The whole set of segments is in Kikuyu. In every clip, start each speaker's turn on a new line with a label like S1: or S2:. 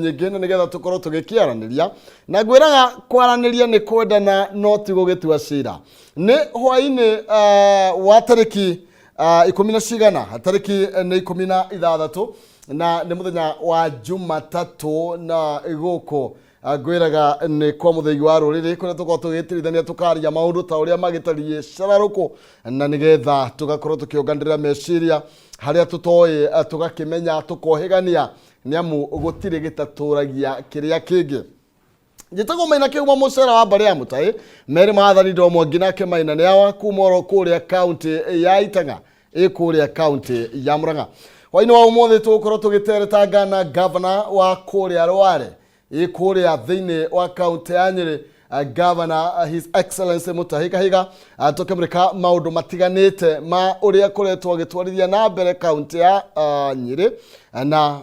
S1: Nyingĩ na nĩgetha tũkorwo tũgĩkĩaranĩria na ngwĩraga kwaranĩria nĩ kwendana no ti gũgĩtua cira. Nĩ hwainĩ wa tarĩki ikũmi na cigana, tarĩki nĩ 16 na nĩ mũthenya wa Jumatatũ, na gũkũ ngwĩraga nĩ kwa mũthĩgi wa rũrĩrĩ kũrĩa tũkorwo tũgĩtirithania tũkaria maũndũ ta ũrĩa magĩtariĩ cararũkũ, na nĩgetha tũgakorwo tũkĩũnganĩrĩra meciria harĩa tũtoĩ, tũgakĩmenya, tũkohĩgania, nĩ amu gũtirĩ gĩtatũragia kĩrĩa kĩngĩ. Njĩtagwo Maina Kĩhumo, mũcera wa mbarĩ ya Mũtaĩ merĩ maathani ndomwa nginake Maina nĩ awa kuma oro kũrĩa kaũntĩ ya Itang'a ĩ kũrĩa kaũntĩ ya Murang'a. Hwainĩ wa ũmũthĩ tũgũkorwo tũgĩteretanga na gavana wa kũrĩa Rware ĩ kũrĩa thĩinĩ wa kaũntĩ ya Nyĩrĩ, Governor His Excellency Mutahi Kahiga, tũkĩmũrĩka maũndũ matiganĩte ma ũrĩa akoretwo agĩtwarithia na mbere kaũntĩ ya Nyĩrĩ, na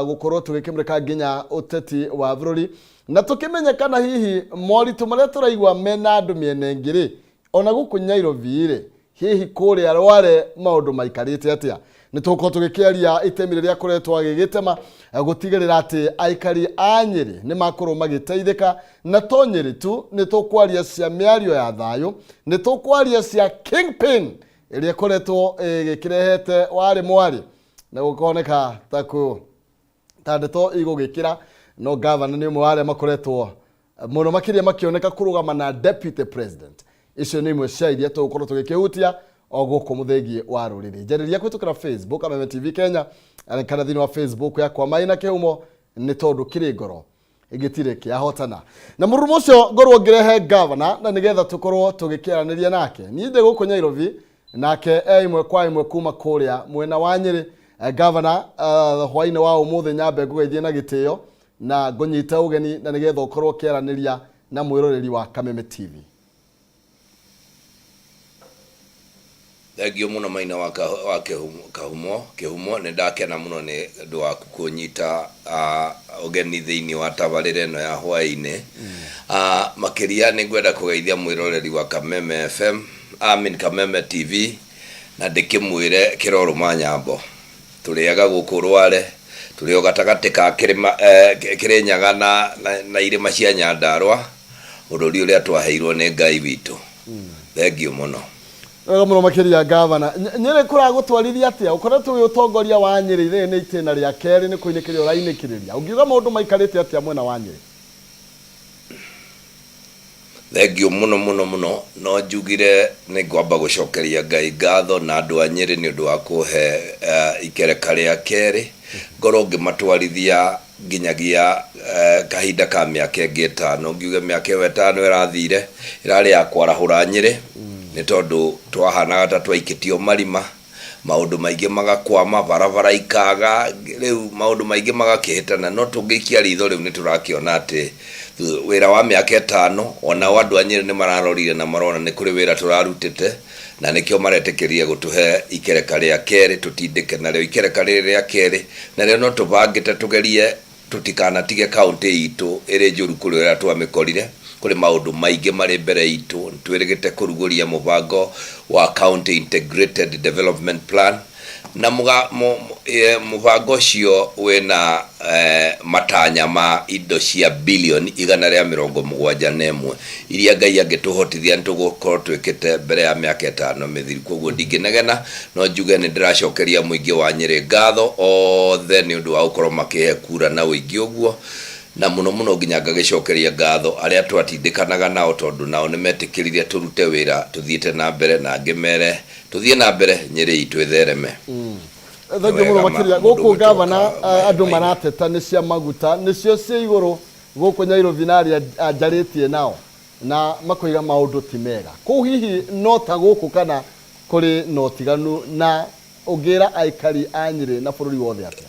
S1: gũkorwo tũgĩkĩmũrĩka nginya ũteti wa bũrũri, na tũkĩmenye kana hihi moritũ marĩa tũraigua mena andũ mĩena ĩngĩ rĩ, ona gũkũ Nyairobi rĩ, hihi kũrĩa Rware maũndũ maikarĩte atĩa? Nĩ tũgũkorwo tũgĩkĩaria itemi rĩrĩa akoretwo agĩgĩtema gũtigĩrĩra atĩ aikari a Nyĩrĩ nĩ makorwo magĩteithĩka, na to Nyĩrĩ tu, nĩ tũkwaria cia mĩario ya thayũ, nĩ tũkwaria cia kingpin ĩrĩa ĩkoretwo ĩgĩkĩrehete warĩ mwarĩ na gũkoneka ta kũ ta ndeto igũgĩkĩra, no gavana nĩ ũmwe wa arĩa makoretwo mũno makĩria makĩoneka kũrũgama na deputy president. Icio nĩ imwe cia iria tũgũkorwo tũgĩkĩhutia o gũkũ mũthĩgi wa rũrĩrĩ. Njarĩria kũhĩtũkĩra Facebook Kameme TV Kenya kana thĩinĩ wa Facebook yakwa Maina Kĩhumo, nĩ tondũ kĩrĩ ngoro gĩtirĩ kĩahotana. Na mũrurumo ũcio ngorwo ngĩrehe gavana na nĩgetha tũkorwo tũgĩkĩaranĩria nake. Niĩ ndĩ gũkũ Nyairobi, nake e ĩmwe kwa ĩmwe kuma kũrĩa mwena wa Nyĩrĩ. Gavana, hwainĩ wa ũmũthĩ nyambe ngũgeithie na gĩtĩo na ngũnyite ũgeni na nĩgetha ũkorwo ũkĩaranĩria na mwĩroreri wa Kameme TV.
S2: Thengiũ mũno Maina wa, wa Kĩhumo, Kĩhumo, nĩ ndakena mũno nĩ ũndũ waku kũnyita ũgeni thĩinĩ wa tabarĩra ĩno ya hwaĩ-inĩ. Makĩria nĩ ngwenda kũgeithia mwĩroreri wa Kameme FM, I mean Kameme TV, na ndĩkĩmwĩre kĩrorũma nyambo. Tũrĩaga gũkũ Rware, tũrĩ o gatagatĩ ka kĩrĩma, eh, Kĩrĩnyaga na, na, na irĩma cia Nyandarũa, bũrũri ũrĩa twaheirwo nĩ Ngai witũ. Thengiũ mũno.
S1: Wega mũno makĩria, gavana. Nyĩrĩ kũragũtwarithia atĩa? Ũkoretwo wĩ ũtongoria wa Nyĩrĩ, rĩrĩ nĩ itĩna rĩa kerĩ nĩ kũinĩkĩrĩria ũrainĩkĩrĩria. Ũngiuga maũndũ maikarĩte atĩa mwena wa Nyĩrĩ?
S2: Thengiũ mũno mũno mũno. No njugire nĩ ngwamba gũcokeria Ngai ngatho na andũ a Nyĩrĩ nĩ ũndũ wa kũhe ikereka rĩa kerĩ, ngorwo ngĩmatwarithia nginyagia kahinda ka mĩaka ĩngĩ ĩtano. Ngiuge mĩaka ĩyo ĩtano ĩrathire ĩrarĩ ya kwarahũra Nyĩrĩ, nĩ tondũ twahanaga ta twaikĩtio marima. Maũndũ maingĩ magakwama, barabara ikaga, rĩu maũndũ maingĩ magakĩhĩtana, no tũngĩikia ritho rĩu nĩ tũrakĩona atĩ wĩra wa mĩaka ĩtano, onao andũ a Nyĩrĩ nĩ mararorire na marona nĩ kũrĩ wĩra tũrarutĩte, na nĩkĩo maretĩkĩrire gũtũhe ikereka rĩa kerĩ tũtindĩke narĩo ikereka rĩrĩ rĩa kerĩ, narĩo no tũbangĩte tũgerie Tũtikanatige kaũntĩ itũ ĩrĩ njũru kũrĩ ũrĩa twamĩkorire. Kũrĩ maũndũ maingĩ marĩ mbere itũ. Nĩ twĩrĩgĩte kũrugũria mũbango wa County Integrated Development Plan, na mũbango ũcio wĩna matanya ma indo cia bilioni 171 iria Ngai angĩtũhotithia nĩ tũgũkorwo twĩkĩte mbere ya mĩaka ĩtano mĩthiru. Kwoguo ndingĩnegena, no njuge nĩ ndĩracokeria mũingĩ wa Nyĩrĩ ngatho othe nĩ ũndũ wa gũkorwo makĩhe kura na ũingĩ ũguo, na mũno mũno nginya ngagĩcokeria ngatho arĩa twatindĩkanaga nao tondũ nao nĩ metĩkĩrire tũrute wĩra tũthiĩte na mbere na ngĩmere tũthiĩ na mbere Nyĩrĩ itũ ĩthereme.
S1: Nĩ Thengiũ mũno wega ma makĩria. Mũndũ Gũkũ ũgwĩtwo gavana, andũ Maina. marateta nĩ cia maguta, nĩcio ciĩ igũrũ gũkũ Nyairobi na arĩa njarĩtie nao na makoiga maũndũ ti mega. Kũu hihi no ta gũkũ kana kũrĩ na ũtiganu, na ũngĩra aikari a Nyĩrĩ na bũrũri wothe atĩa?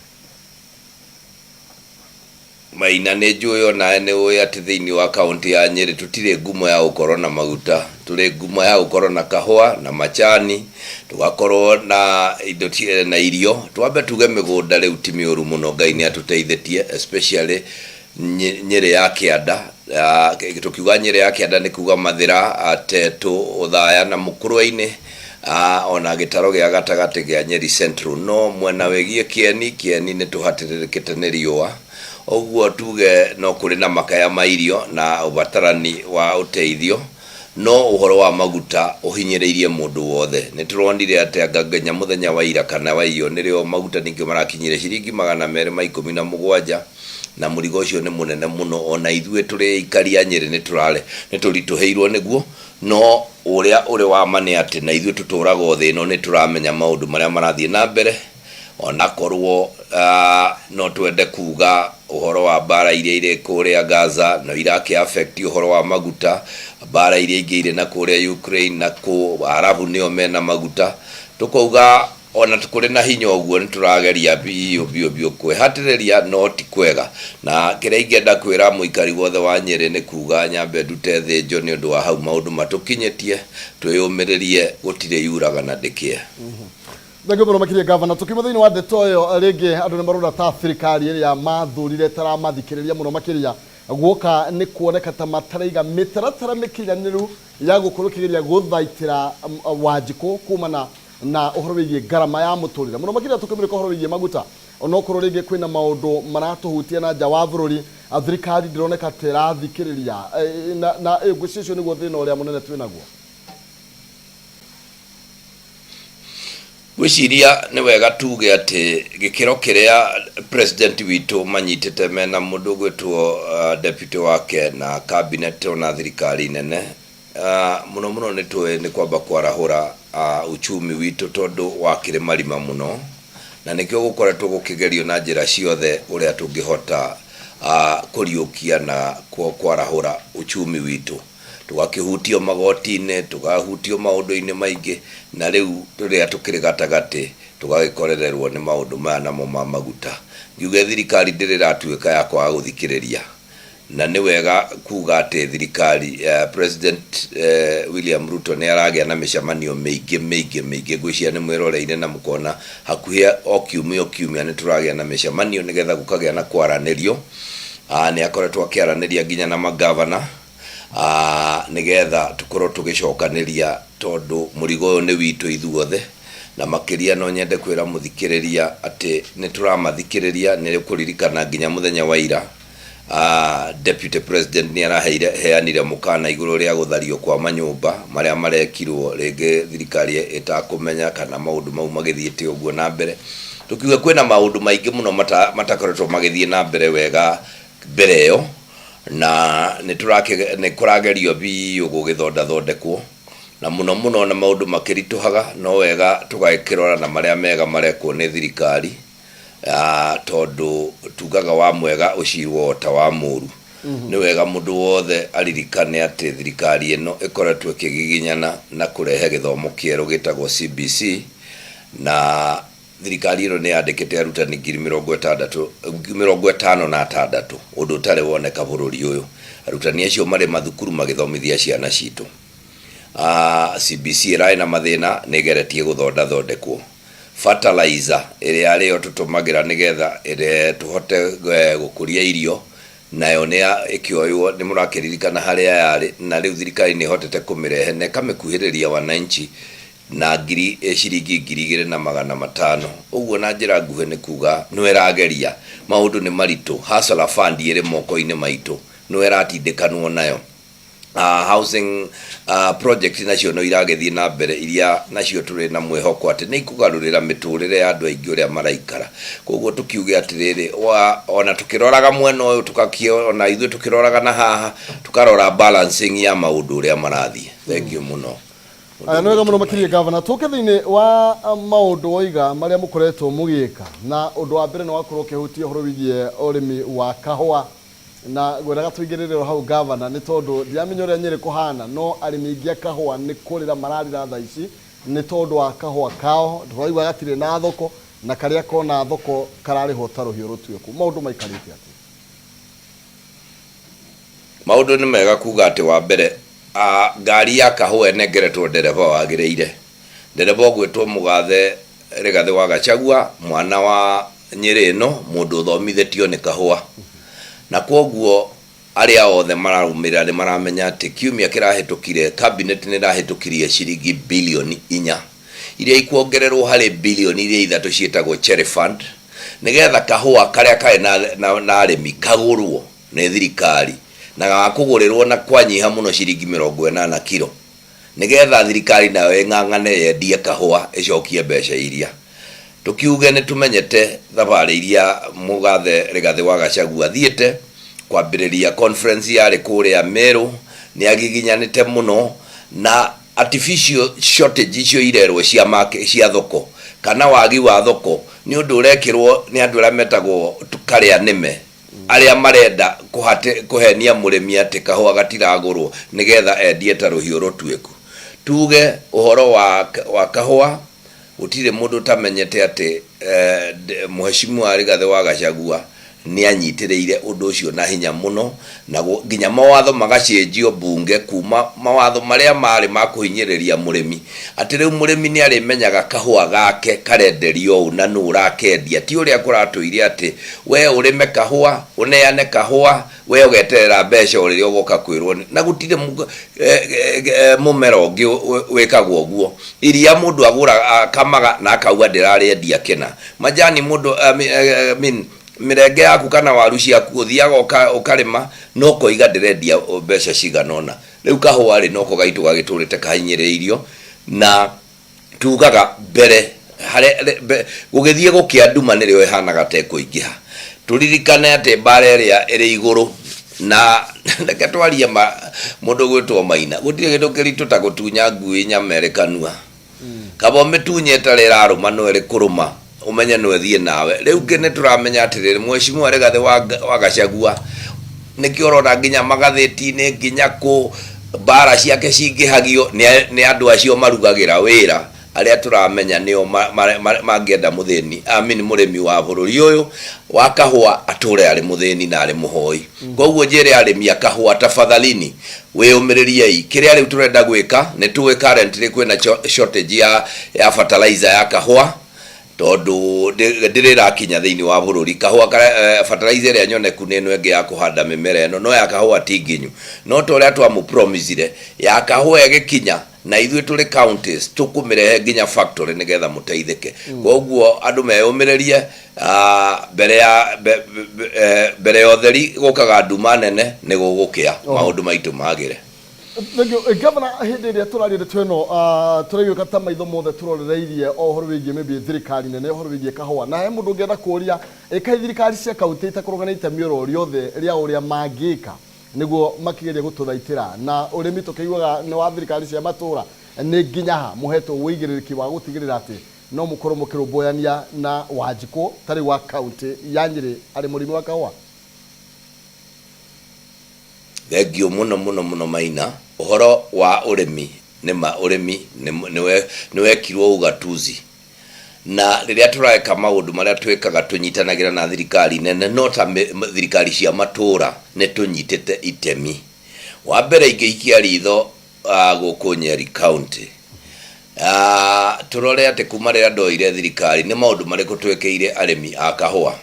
S2: Maina, nĩ njũĩ onawe nĩ ũĩ atĩ thĩinĩ wa kaũntĩ ya Nyĩrĩ tũtirĩ ngumo ya gũkorwo na maguta. Tũrĩ ngumo ya gũkorwo na kahũa na macani, tũgakorwo na indo na irio. Twambe tuge mĩgũnda rĩu ti mĩũru mũno, Ngai nĩ atũteithĩtie especially Nyĩrĩ ya kĩanda. Tũkiuga Nyĩrĩ ya kĩanda nĩ kuga Mathĩra, Tetũ, Othaya na Mũkũrwe-inĩ ona gĩtaro gĩa gatagatĩ gĩa Nyeri Central. No mwena wĩgiĩ Kĩeni, Kĩeni nĩ tũhatĩrĩrĩkĩte nĩ riũa. Ũguo tuge no kũrĩ na makaya ma irio na ũbatarani wa ũteithio, no ũhoro wa maguta ũhinyĩrĩirie mũndũ wothe. Nĩ tũronire atĩ anga nginya mũthenya wa ira kana wa iyo nĩrĩo maguta ningĩ marakinyire ciringi 217, na mũrigo ũcio nĩ mũnene mũno. Ona ithuĩ tũrĩ aikari a Nyĩrĩ nĩ tũrare nĩ tũritũhĩirwo nĩguo, no ũrĩa ũrĩ wa ma nĩ atĩ na ithuĩ tũtũraga o thĩ ĩno nĩ tũramenya maũndũ marĩa marathiĩ na mbere. Onakorwo no twende kuga ũhoro wa mbara iria irĩ kũrĩa Gaza no irakĩ affect ũhoro wa maguta, mbara iria ingĩ irĩ na kũrĩa Ukraine na kũ Arabu nĩo mena maguta, tũkauga ona kũrĩ na hinya ũguo nĩ tũrageria biũ biũ biũ kwĩhatĩrĩria no ti kwega. Na kĩrĩa ingĩenda kwĩra mũikari wothe wa Nyĩrĩ nĩ kuga nyambe ndute thĩnjo nĩ ũndũ wa hau maũndũ matũkinyĩtie, twĩyũmĩrĩrie gũtirĩ yuraga na ndĩkĩe.
S1: Thengiũ mũno makĩria gavana. Tũkiuma thĩinĩ wa ndeto ĩyo rĩngĩ, andũ nĩ marona ta thirikari ĩrĩa mathurire taramathikĩrĩria mũno makĩria guoka nĩ kuoneka ta mataraiga mĩtaratara mĩkinyanĩru ya gũkorwo ĩkĩgeria gũthaitĩra Wanjikũ kumana na ũhoro wĩgiĩ ngarama ya mũtũrĩre mũno makĩria tũkĩmũrĩka ũhoro wĩgiĩ maguta. Onokorwo rĩngĩ kwĩna maũndũ maratũhutia na nja wa bũrũri, thirikari ndĩroneka ta ĩrathikĩrĩria na ngwĩciria ũcio nĩguo thĩna ũrĩa mũnene twĩnaguo.
S2: Ngwĩciria nĩ wega tuge atĩ gĩkĩro kĩrĩa president witũ manyitĩte mena mũndũ ũgwĩtwo deputy wake na cabinet ona thirikari nene, mũno mũno nĩ tũĩ nĩ kwamba kwarahũra uchumi witũ tondũ wakĩrĩ marima mũno, na nĩkĩo gũkoretwo gũkĩgerio na njĩra ciothe ũrĩa tũngĩhota kũriũkia na kwarahũra uchumi witũ. Tũgakĩhutio magoti-inĩ, tũkahutio maũndũ-inĩ maingĩ, na rĩu rĩrĩa tũkĩrĩ gatagatĩ tũgagĩkorererwo nĩ maũndũ maya namo ma maguta. Ngiuge thirikari ndĩrĩ ĩratuĩka ya kwaga gũthikĩrĩria, na nĩ wega kuga atĩ thirikari, President William Ruto nĩ aragĩa na mĩcemanio mĩingĩ mĩingĩ mĩingĩ, ngwĩciria nĩ mwĩroreire na mũkona hakuhĩ o kiumia o kiumia nĩ tũragĩa na mĩcemanio nĩgetha gũkagĩa na kwaranĩrio. Nĩ akoretwo akĩaranĩria nginya na mangavana, Nĩgetha tũkorwo tũgĩcokanĩria tondũ mũrigo ũyũ nĩ witũ ithuothe, na makĩria no nyende kwĩra mũthikĩrĩria atĩ nĩ tũramathikĩrĩria, nĩ ũkũririkana nginya mũthenya wa ira Deputy President nĩ araheire heanire mũkana igũrũ rĩa gũthario kwa manyũmba marĩa marekirwo rĩngĩ thirikari ĩtakũmenya kana maũndũ mau magĩthiĩte ũguo na mbere. Tũkiuga kwĩna maũndũ maingĩ mũno matakoretwo magĩthiĩ na mbere wega mbere ĩyo, na nĩ kũragerio biũ gũgĩthondathondekwo, na mũno mũno ona maũndũ makĩritũhaga, no wega tũgakĩrora na marĩa mega marekwo nĩ thirikari, tondũ tugaga wa mwega ũcirwo o ta wa mũru. Nĩ wega mũndũ wothe aririkane atĩ thirikari ĩno ĩkoretwo ĩkĩgiginyana na kũrehe gĩthomo kĩerũ gĩtagwo CBC, na Thirikari ĩno nĩ yandĩkĩte arutani 56,000, ũndũ ũtarĩ woneka bũrũri ũyũ. Arutani acio marĩ mathukuru magĩthomithia ciana citũ. CBC ĩrarĩ na mathĩna, nĩ ĩgeretie gũthondathondekwo. Fertilizer ĩrĩa arĩ yo tũtũmagĩra nĩgetha tũhote gũkũria irio, nayo nĩ ĩkĩoywo, nĩ mũrakĩririkana harĩa yarĩ, na rĩu thirikari nĩ ĩhotete kũmĩrehe na ĩkamĩkuhĩrĩria wananchi na ngiri, ciringi 2500. Ũguo na njĩra nguhĩ nĩ kuga no ĩrageria. Maũndũ nĩ maritũ. Hustler Fund ĩrĩ moko-inĩ maitũ, no ĩratindĩkanwo nayo. Housing project nacio no iragĩthiĩ na mbere iria nacio tũrĩ na mwĩhoko atĩ nĩ ikũgarũrĩra mĩtũrĩre ya andũ aingĩ ũrĩa maraikara. Koguo tũkiuge atĩrĩrĩ, ona tũkĩroraga mwena ũyũ tũgakĩona ithuĩ tũkĩroraga na haha, tũkarora balancing ya maũndũ ũrĩa marathiĩ. Thengiũ mũno.
S1: Aya, nĩ wega mũno makĩria gavana. Tũke thĩinĩ wa maũndũ woiga marĩa mũkoretwo mũgĩka, na ũndũ wa mbere nĩ wakorwo ũkĩhutia ũhoro wĩgiĩ ũrĩmi wa kahũa, na ngwendaga tũingĩrĩre o hau gavana, nĩ tondũ ndiramenya ũrĩa Nyĩrĩ kũhana, no arĩmi aingĩ a kahũa nĩ kũrĩra mararĩra thaa ici nĩ tondũ wa kahũa kao, tũraigua gatirĩ na thoko, na karĩa kona thoko kararĩhwo ta rũhiũ rũtuĩku. Maũndũ maikarĩte atĩa?
S2: Maũndũ nĩ mega kuga atĩ wa mbere A Ngari ya kahũa ĩnengeretwo ndereba wagĩrĩire. Ndereba ũgwĩtwo Mũgathe Rĩgathĩ wa Gachagua, mwana wa Nyĩrĩ ĩno, mũndũ ũthomithĩtio nĩ kahũa. Na kwoguo arĩa othe mararũmĩrĩra nĩ maramenya atĩ kiumia kĩrahĩtũkire cabinet nĩ ĩrahĩtũkirie ciringi bilioni inya iria ikuongererwo harĩ bilioni iria ithatũ ciĩtagwo Cherry Fund. Nĩgetha kahũa karĩa karĩ na, na, na arĩmi kagũrwo nĩ thirikari na gagakũgũrĩrwo na kwanyiha mũno ciringi 80 kiro, nĩgetha thirikari nayo ĩng'ang'ane yendie kahũa ĩcokie mbeca iria. Tũkiuge nĩ tũmenyete thabarĩ iria mũgathe Rigathĩ wa Gachagua athiĩte kwambĩrĩria conference yarĩ kũrĩa Meru, nĩ agiginyanĩte mũno na artificial shortage icio irerwo cia market, cia thoko kana wagi wa thoko nĩ ũndũ ũrekĩrwo nĩ andũ arĩa metagwo karĩa nĩme, arĩa marenda kũhate, kũhenia mũrĩmi atĩ kahũa gatiragũrwo nĩgetha endie ta rũhiũ rũtuĩku. Tuge ũhoro wa, wa kahũa gũtirĩ mũndũ ũtamenyete atĩ eh, Mheshimiwa Rigathĩ wa Gachagua nĩ anyitĩrĩire ũndũ ũcio na hinya mũno na nginya mawatho magacenjio mbunge kuma mawatho marĩa marĩ ma kũhinyĩrĩria mũrĩmi atĩ rĩu mũrĩmi nĩ arĩmenyaga kahũa gake karenderio ũũ na nũ ũrakendia, ti ũrĩa kũratũire atĩ we ũrĩme kahũa ũneane kahũa we ũgeterera mbeca o rĩrĩa ũgoka kwĩrwo, na gũtirĩ mũmera ũngĩ wĩkagwo ũguo. Iria mũndũ agũra akamaga na akauga ndĩrarĩendia kĩna. Majani mũndũ, I mean, mĩrenge yaku kana waru ciaku ũthiaga ũkarĩma na ũkoiga ndĩrendia mbeca cigana ũna. Rĩu kahũa rĩ noko gaitũ gagĩtũrĩte kahinyĩrĩirio na tugaga mbere harĩa gũgĩthiĩ gũkĩa nduma nĩrĩo ĩhanaga ta ĩkũingĩha. Tũririkane atĩ mbara ĩrĩa ĩrĩ igũrũ na reke twarie ma mũndũ ũgwĩtwo Maina, gũtirĩ kĩndũ kĩritũ ta gũtunya ngui nyama ĩrĩ kanua. Kaba ũmĩtunye ĩtarĩ ĩrarũma no ĩrĩ kũrũma ũmenye no ĩthiĩ nawe. Rĩu kĩ nĩ tũramenya atĩrĩrĩ, Mheshimiwa Rigathĩ wa Gachagua nĩkĩo ũrona nginya magathĩti-inĩ nginya kũ mbara ciake cingĩhagio nĩ andũ acio marugagĩra wĩra arĩa tũramenya nĩo mangĩenda mũthĩni, I mean mũrĩmi wa bũrũri ũyũ wa kahũa atũre arĩ mũthĩni na arĩ mũhoi. Koguo njĩre arĩmi a kahũa tafadhalini wĩyũmĩrĩriei. Kĩrĩa rĩu tũrenda gwĩka nĩ tũĩ currently kwĩna shortage ya fertilizer ya kahũa tondũ ndĩrĩ ĩrakinya thĩinĩ wa bũrũri. Kahũa fertilizer ĩrĩa nyoneku nĩ ĩno ĩngĩ ya kũhanda mĩmera ĩno, no ya kahũa ti nginyu. No ta ũrĩa twamũ promise ya kahũa ĩgĩkinya na ithuĩ tũrĩ counties tũkũmĩrehe nginya factory nĩgetha mũteithĩke. Koguo andũ meyũmĩrĩrie, mbere ya mbere ya ũtheri gũkaga nduma nene, nĩ gũgũkĩa maũndũ maitũ magĩre.
S1: Thank you. Governor, hĩndĩ ĩrĩa tũraria ndeto ĩno, tũraiguĩka ta maitho mothe tũrorereirie o ũhoro wĩgiĩ maybe thirikari nene, ũhoro wĩgiĩ kahũa, na he mũndũ ũngĩenda kũũria ĩ kaĩ thirikari cia kaunti itakoragwo na itemi oro rĩothe rĩa ũrĩa mangĩka nĩguo makĩgeria gũtũthaitĩra na ũrĩmi tũkĩiguaga nĩ wa thirikari cia matũra, nĩ nginya ha mũhetwo ũigĩrĩrĩki wa gũtigĩrĩra atĩ no mũkorwo mũkĩrũmbũyania na Wanjikũ ta rĩu wa kaunti ya Nyĩrĩ arĩ mũrĩmi wa kahũa?
S2: Thengiũ mũno mũno mũno Maina. Ũhoro wa ũrĩmi nĩ ma ũrĩmi nĩ wekirwo ugatuzi na rĩrĩa tũreka maũndũ marĩa twĩkaga tũnyitanagĩra na thirikari nene, no ta thirikari cia matũra nĩ tũnyitĩte itemi. Wa mbere ingĩikia ritho gũkũ Nyeri County, tũrore atĩ kuma rĩrĩa ndoire thirikari nĩ maũndũ marĩkũ twĩkĩire arĩmi a kahũa.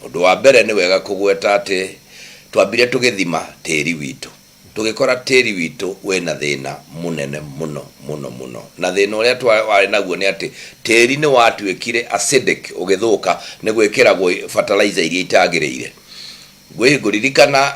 S2: Ũndũ wa mbere nĩ wega kũgweta atĩ twambire tũgĩthima tĩri witũ, tũgĩkora tĩri witũ wĩna thĩna mũnene mũno mũno mũno, na thĩna ũrĩa warĩ naguo nĩ atĩ tĩri nĩ watuĩkire acidic, ũgĩthũka nĩ gwĩkĩragwo fertilizer iria itagĩrĩire. Ngũririkana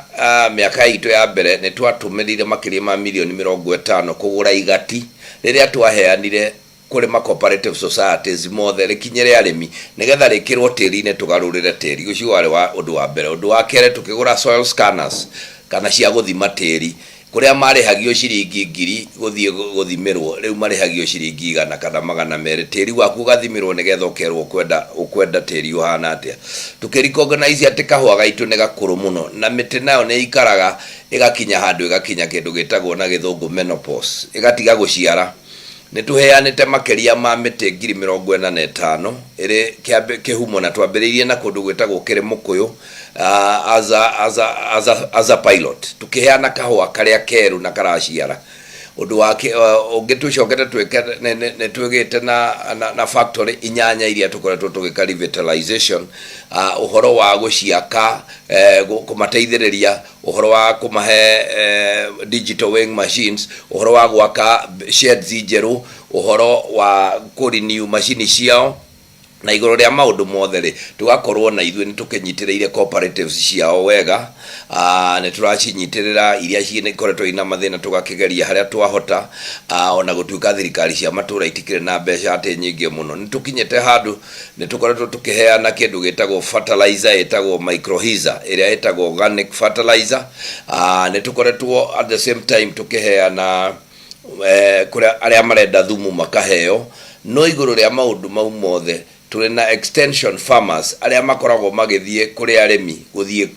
S2: mĩaka itũ ya mbere nĩ twatũmĩrire makĩria ma mirioni 50 kũgũra igati rĩrĩa twaheanire kũrĩ ma cooperative societies mothe rĩkinyĩre arĩmi nĩgetha rĩkĩrwo tĩri-inĩ tũgarũrĩre tĩri ũcio. Warĩ wa ũndũ wa mbere. Ũndũ wa kerĩ, tũkĩgũra soil scanners kana cia gũthima tĩri, kũrĩa marĩhagio ciringi 1000 gũthiĩ gũthimĩrwo, rĩu marĩhagio ciringi 100 kana 200, tĩri waku ũgathimĩrwo nĩgetha ũkerwo ũkwenda tĩri ũhana atĩa. Tũkĩ recognize atĩ kahũa gaitũ nĩ gakũrũ mũno na mĩtĩ nayo nĩ ĩikaraga ĩgakinya handũ ĩgakinya kĩndũ gĩtagwo na gĩthũngũ menopause, ĩgatiga gũciara. Nĩ tũheanĩte makĩria ma mĩtĩ 45,000 ĩrĩ kĩhumo, na twambĩrĩirie na kũndũ gwĩtagwo Kĩrĩmũkũyũ as a pilot, tũkĩheana kahũa karĩa keru na karaciara. Ũndũ wa ũngĩ tũcokete twĩke, nĩ twĩgĩte na factory inyanya iria tũkoretwo tũgĩka revitalization, ũhoro wa gũciaka, kũmateithĩrĩria ũhoro wa kũmahe digital weighing machines, ũhoro wa gwaka sheds njerũ, ũhoro wa kũ renew macini ciao. Na igũrũ rĩa maũndũ mothe rĩ, tũgakorwo na ithuĩ nĩ tũkĩnyitĩrĩire cooperatives ciao wega, nĩ tũracinyitĩrĩra iria cikoretwo ina mathĩna tũgakĩgeria harĩa twahota, ona gũtuĩka thirikari cia matũra itikĩrĩ na mbeca atĩ nyingĩ mũno. Nĩ tũkinyĩte handũ nĩ tũkoretwo tũkĩheana kĩndũ gĩtagwo fertilizer ĩtagwo mycorrhiza ĩrĩa ĩtagwo organic fertilizer. Nĩ tũkoretwo at the same time tũkĩheana kũrĩa arĩa marenda thumu makaheo. No igũrũ rĩa maũndũ mau mothe, tũrĩ na extension farmers arĩa makoragwo magĩthiĩ kũrĩ arĩmi gũthiĩ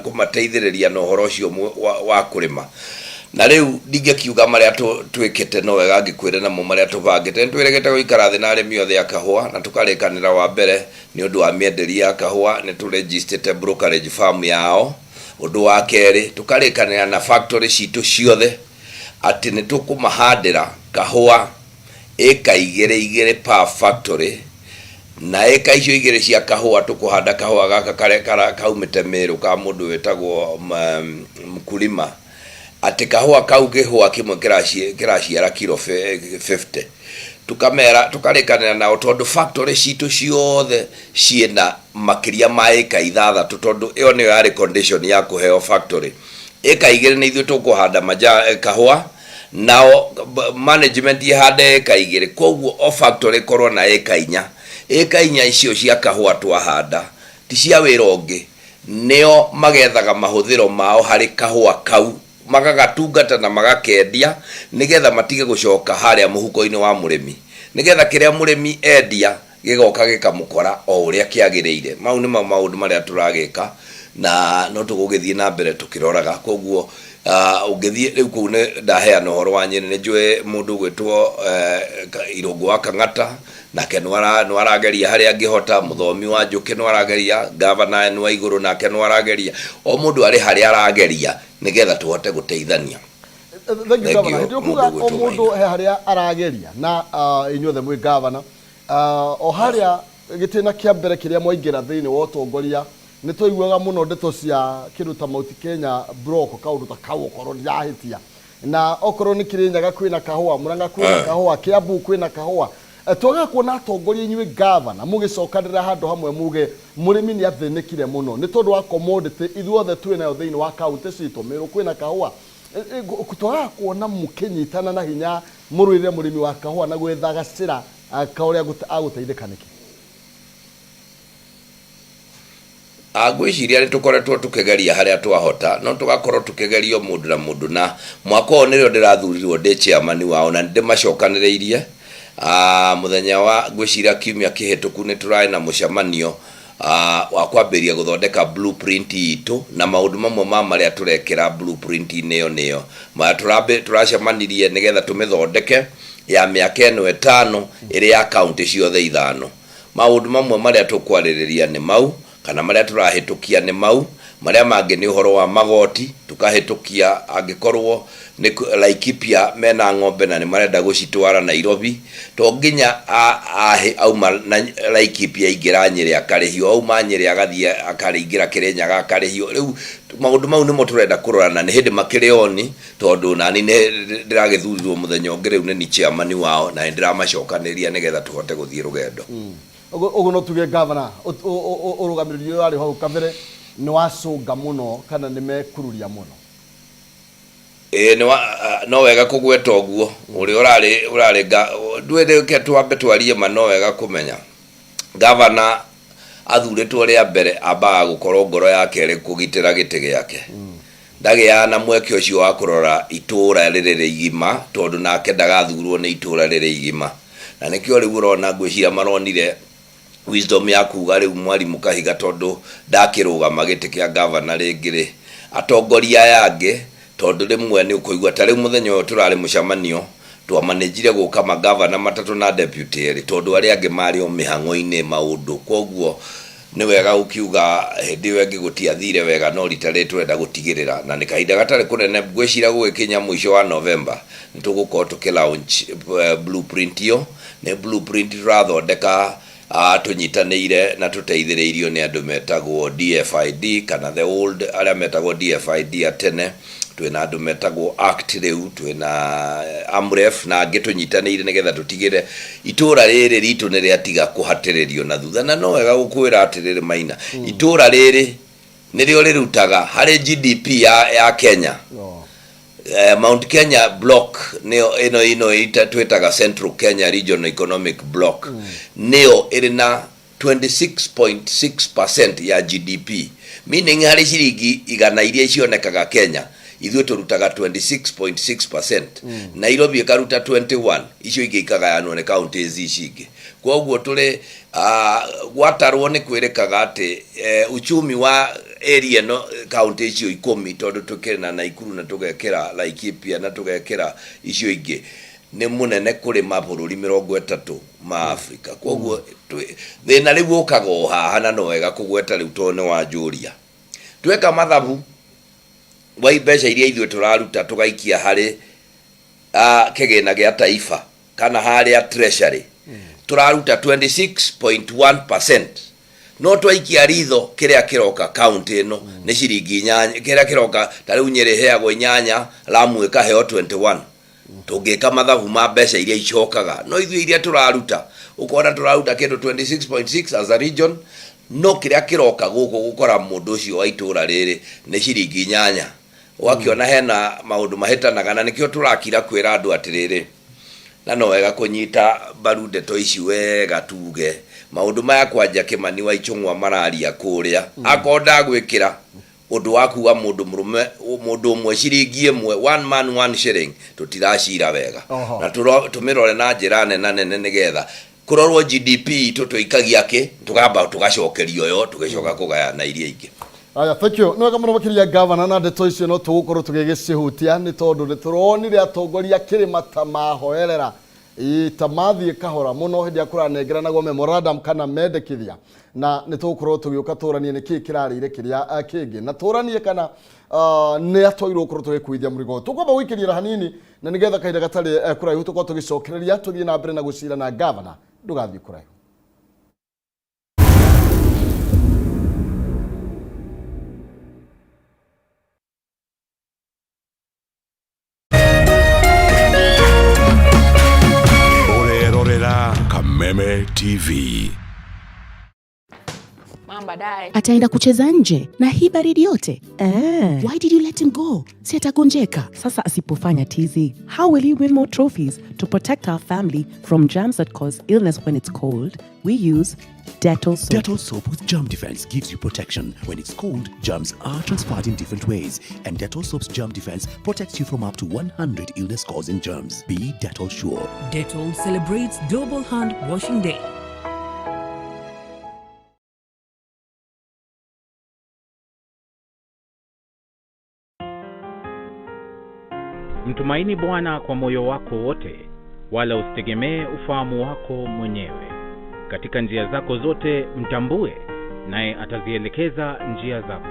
S2: kũmateithĩrĩria na ũhoro ũcio wa kũrĩma. Na rĩu ndingĩkiuga marĩa twĩkĩte, no wega ngĩkwĩre namo marĩa tũbangĩte. Nĩ twĩrĩgĩte gũikara thĩ na arĩmi othe a kahũa na tũkarĩkanĩra. Wa mbere, nĩ ũndũ wa mĩenderie ya kahũa, nĩ tũrejistĩte brokerage firm yao. Ũndũ wa kerĩ, tũkarĩkanĩra na factory citũ ciothe atĩ nĩ tũkũmahandĩra kahũa ĩka igĩrĩ igĩrĩ per factory, na ĩka icio igĩrĩ cia kahũa tũkũhanda kahũa gaka karĩa kaumĩte Mĩrũ ka mũndũ wĩtagwo Mkulima, atĩ kahũa kau kĩhũa kĩmwe kĩraciara kiro 50. Tukamera tũkarĩkanĩra nao tondũ factory citũ ciothe ciĩna makĩria ma ĩka 6, tondũ ĩyo nĩyo yarĩ condition ya kũheo factory. Ĩka 2 nĩ ithuĩ tũkũhanda kahũa, nao management ĩhande ĩka 2, koguo o factory ĩkorwo na ĩka 4. Ĩka 4 icio cia kahũa twahanda ti cia wĩra ũngĩ, nĩo magethaga mahũthĩro mao harĩ kahũa kau, magagatungata na magakendia, nĩgetha matige gũcoka harĩa mũhuko-inĩ wa mũrĩmi, nĩgetha kĩrĩa mũrĩmi endia gĩgoka gĩkamũkora o ũrĩa kĩagĩrĩire. Mau nĩmo maũndũ marĩa tũragĩka na no tũgũgĩthiĩ na mbere tũkĩroraga. Koguo ũngĩthiĩ rĩu kũu, nĩ ndaheana ũhoro wa Nyĩrĩ, nĩ njũĩ mũndũ ũgwĩtwo Irũngũ wa Kang'ata, nake no arageria harĩa angĩhota. Mũthomi wa Njũkĩ no arageria, gavana nĩ wa igũrũ nake no arageria. O mũndũ arĩ harĩa arageria nĩgetha tũhote gũteithania.
S1: Thank you,
S2: Thank
S1: Governor.
S2: you,
S1: Hĩndĩ ĩyo kuga
S2: mũndũ
S1: o
S2: ũgwĩtwo
S1: mũndũ
S2: Maina.
S1: he harĩa arageria na inyuothe mwĩ gavana o harĩa gĩtĩna kĩa mbere kĩrĩa mwaingĩra thĩinĩ wa ũtongoria, nĩ twaiguaga mũno ndeto cia kĩndũ ta Mount Kenya block, kaũndũ ta kau, okorwo ndirahĩtia, na okorwo nĩ Kĩrĩnyaga kwĩna kahũa, Murang'a kwĩna kahũa, Kiambu kwĩna kahũa. Twagaga kuona atongoria inyuĩ gavana mũgĩcokanĩrĩra handũ hamwe muge mũrĩmi nĩ athĩnĩkire mũno nĩ tondũ wa commodity ithuothe twĩ nayo thĩinĩ wa kaunti citũ. Mĩrũ kwĩna kahũa. Twagaga kuona mũkĩnyitana na hinya mũrũĩrĩre mũrĩmi wa kahũa na gwetha gacĩra ka ũrĩa agũteithĩka nĩkĩ?
S2: Ngwĩciria nĩ tũkoretwo tũkĩgeria harĩa twahota, no tũgakorwo tũkĩgeria o mũndũ na mũndũ. Na mwaka ũyũ nĩrĩo ndĩrathurirwo ndĩ chairman wao na nĩ ndĩmacokanĩrĩirie. Mũthenya wa ngwĩciria kiumia kĩhĩtũku nĩ tũrarĩ na mũcemanio wa kwambĩrĩria gũthondeka blueprint itũ, na maũndũ mamwe ma marĩa tũrekĩra blueprint-inĩ ĩyo nĩyo tũracemanirie nĩgetha tũmĩthondeke ya mĩaka ĩno 5 ĩrĩ ya kaunti ciothe ithano. Maũndũ mamwe marĩa tũkwarĩrĩria nĩ mau, kana marĩa tũrahĩtũkia nĩ mau. Marĩa mangĩ nĩ ũhoro wa magoti, tũkahĩtũkia angĩkorwo nĩ Laikipia mena ng'ombe na nĩ marenda gũcitwara Nairobi, to nginya auma na Laikipia aingĩra Nyĩrĩ akarĩhio, auma Nyĩrĩ agathiĩ akarĩingĩra Kĩrĩnyaga akarĩhio. Rĩu maũndũ mau nĩmo tũrenda kũrora, na nĩ hĩndĩ makĩrĩ oni, tondũ nani nĩ ndĩragĩthurirwo mũthenya ũngĩ, rĩu nĩ ni chairman wao na nĩ ndĩramacokanĩria nĩgetha tũhote gũthiĩ rũgendo.
S1: Ũguo no tuge, gavana, ũrũgamĩrĩri ũyũ warĩ hau kabere nĩ wacũnga mũno kana nĩ mekururia mũno?
S2: Ĩĩ, no wega kũgweta ũguo ũrĩa ũrarĩ ndwĩrĩke twambe twarie ma. No wega kũmenya gavana athurĩtwo rĩa mbere ambaga gũkorwo ngoro yake ĩrĩ kũgitĩra gĩtĩ gĩake. Ndagĩaga na mweke ũcio wa kũrora itũũra rĩrĩ rĩgima, tondũ nake ndagathurwo nĩ itũũra rĩrĩ igima, na nĩkĩo rĩu ũrona ngwĩciria maronire wisdom ya kuga rĩu mwarimũ Kahiga, tondũ ndakĩrũgama gĩtĩ kĩa gavana rĩngĩ rĩ, atongoria aya angĩ, tondũ rĩmwe nĩ ũkũigua ta rĩu mũthenya ũyũ tũrarĩ mũcemanio twamanĩnjire gũka magavana matatũ na deputy erĩ, tondũ arĩa angĩ marĩ o mĩhang'o-inĩ maũndũ. Koguo nĩ wega gũkiuga hĩndĩ ĩyo ĩngĩ gũtiathire wega, no rita rĩrĩ tũrenda gũtigĩrĩra, na nĩ kahinda gatarĩ kũnene, ngwĩciria gũgĩkinya mũico wa November nĩ tũgũkorwo tũkĩ launch blueprint ĩyo. Nĩ blueprint tũrathondeka. Tũnyitanĩire na tũteithĩrĩirio nĩ andũ metagwo DFID kana the old arĩa metagwo DFID a tene, twĩna andũ metagwo ACT, rĩu twĩna AMREF na angĩ tũnyitanĩire nĩgetha tũtigĩre itũra rĩrĩ ritũ nĩ rĩatiga kũhatĩrĩrio na thutha. Na no wega gũkwĩra atĩrĩrĩ Maina, itũra rĩrĩ nĩrĩo rĩrutaga harĩ GDP ya Kenya. Mount Kenya block nĩyo ĩno twĩtaga Central Kenya Regional Economic Block, nĩyo ĩrĩ na 26.6% ya GDP, meaning harĩ ciringi 100 iria cionekaga Kenya, ithuĩ tũrutaga 26.6%. Nairobi ĩkaruta 21, icio ingĩ ikagayanwo nĩ counties ici ingĩ. Koguo tũrĩ gwatarwo nĩ kwĩrĩkaga atĩ uchumi wa area ĩno, county icio 10, tondũ tũkĩrĩ na Naikuru na tũgekĩra Laikipia na tũgekĩra icio ingĩ, nĩ mũnene kũrĩ mabũrũri 30 ma Afrika. Koguo thĩna rĩu ũkaga o haha, na no wega kũgweta rĩu tondũ nĩ wanjũria. Tweka mathabu wa mbeca iria ithuĩ tũraruta tũgaikia harĩ kĩgĩna gĩa taifa kana harĩa treasury, tũraruta 26.1%, no twaikia ritho kĩrĩa kĩroka kaunti ĩno nĩ ciringi 8. Kĩrĩa kĩroka ta rĩu Nyĩrĩ ĩheagwo 8, Lamu ĩkaheo 21. Tũngĩka mathabu ma mbeca iria icokaga, no ithuĩ iria tũraruta, ũkona tũraruta kĩndũ 26.6 as a region, no kĩrĩa kĩroka gũkũ gũkora mũndũ ũcio wa itũra rĩrĩ nĩ ciringi 8. Ũgakĩona hena maũndũ mahĩtanaga, na nĩkĩo tũrakira kwĩra andũ atĩrĩrĩ, na no wega kũnyita mbaru ndeto ici wega, tuge maũndũ maya kwanja Kĩmani wa Ichung'wa mararia kũrĩa, akorwo ndagwĩkĩra ũndũ wa kuga mũndũ mũrũme, mũndũ ũmwe ciringi 1, one man one shilling, tũtiracira wega. Na tũmĩrore na njĩra nena nene nĩgetha kũrorwo GDP itũ tũikagia kĩ, tũkamba tũgacokerio yo, tũgĩcoka kũgayana iria ingĩ.
S1: Aya, thank you. Nĩ wega mũno makĩria, gavana, na ndeto icio no tũgũkorwo tũgĩgĩcihutia nĩ tondũ nĩ tũronire atongoria kĩrĩma ta mahoerera, ĩĩ, ta mathiĩ kahora mũno hĩndĩ ĩrĩa kũranengeranagwo memorandum kana mendekithia, na nĩ tũgũkorwo tũgĩũka tũranie nĩ kĩĩ kĩrarĩire kĩrĩa kĩngĩ, na tũranie kana nĩ atwagĩrĩirwo gũkorwo tũgĩkuithia mũrigo. Tũkwamba gũikĩrĩra hanini na nĩgetha kahinda gatarĩ kũraihu tũkorwo tũgĩcokereria tũthiĩ na mbere na gũcira na gavana. Ndũgathiĩ kũraihu.
S3: Ũrerorera Kameme TV.
S4: Mom, baadaye.
S5: Ataenda kucheza nje na hii baridi yote?
S6: Eh.
S5: Why did you let him go? Si atagonjeka?
S6: Sasa asipofanya tizi, how will he win more trophies? To protect our family from germs that cause illness when it's cold, we use Dettol soap.
S3: Dettol soap with germ defense gives you protection. When it's cold, germs are transferred in different ways, and Dettol soap's germ defense protects you from up to 100 illness-causing germs. Be Dettol sure.
S7: Dettol celebrates Global Hand Washing Day.
S8: Mtumaini Bwana kwa moyo wako wote, wala usitegemee ufahamu wako mwenyewe. Katika njia zako zote mtambue, naye atazielekeza njia zako.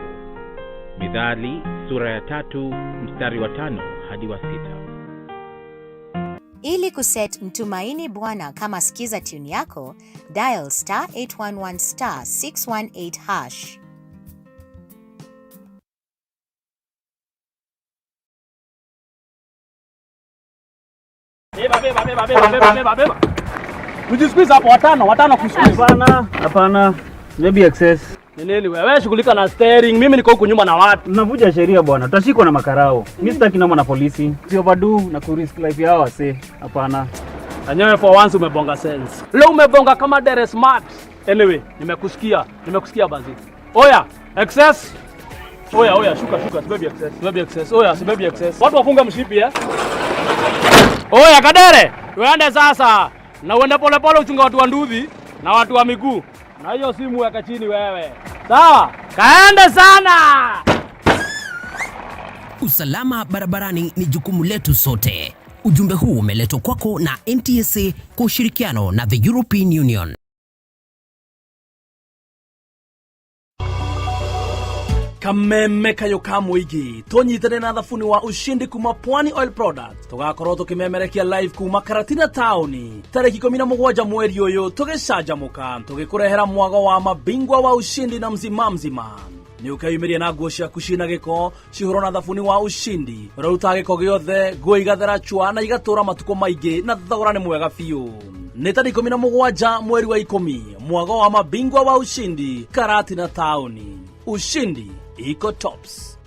S8: Mithali sura ya 3 mstari wa 5 hadi wa 6.
S9: Ili kuset Mtumaini Bwana kama skiza tune yako, dial star 811 star 618 hash.
S10: Beba, beba, beba, beba, beba, beba, beba. Tujisqueeze hapo watano, watano kusqueeze.
S11: Hapana, hapana. Maybe excess.
S10: Ni nini wewe? Wewe shughulika na steering, mimi niko huku nyuma na watu.
S11: Mnavuja sheria bwana, tutashikwa na makarao. Mimi sitaki noma na polisi. Si overdo na kurisk life yao wase. Hapana.
S10: Enyewe for once umebonga sense. Leo umebonga kama Dere Smart. Anyway, nimekusikia, nimekusikia basi. Oya, excess. Oya, oya, shuka, shuka, sibebi excess, sibebi excess. Oya, sibebi excess. Watu wafunga mshipi eh? Oya Kadere, tuende sasa. Na uende pole pole, uchunga watu wa nduthi na watu wa miguu. Na hiyo simu weka chini wewe. Sawa? Kaende sana.
S12: Usalama barabarani ni jukumu letu sote. Ujumbe huu umeletwa kwako na NTSA kwa ushirikiano na the European Union.
S10: Kameme kayũ ka mũingĩ tũnyitane na thabuni wa Ushindi kuma Pwani Oil Products. Tũgakorwo tũkĩmemerekia live kuma Karatina taũni tarĩki 17 mweri ũyũ, tũgĩcanjamũka tũgĩkũrehera mwago wa mabingwa wa Ushindi na mzima mzima. Nĩ ũkeyumĩria na nguo ciaku ciĩna gĩko cihũrwo na thabuni wa Ushindi ũrĩa ũrutaga gĩko gĩothe, nguo igathera chwa na igatũra matukũ maingĩ, na thogora nĩ mwega biũ. Nĩ tarĩki 17 mweri wa 10, mwago wa mabingwa wa Ushindi, Karatina taũni. Ushindi iko tops.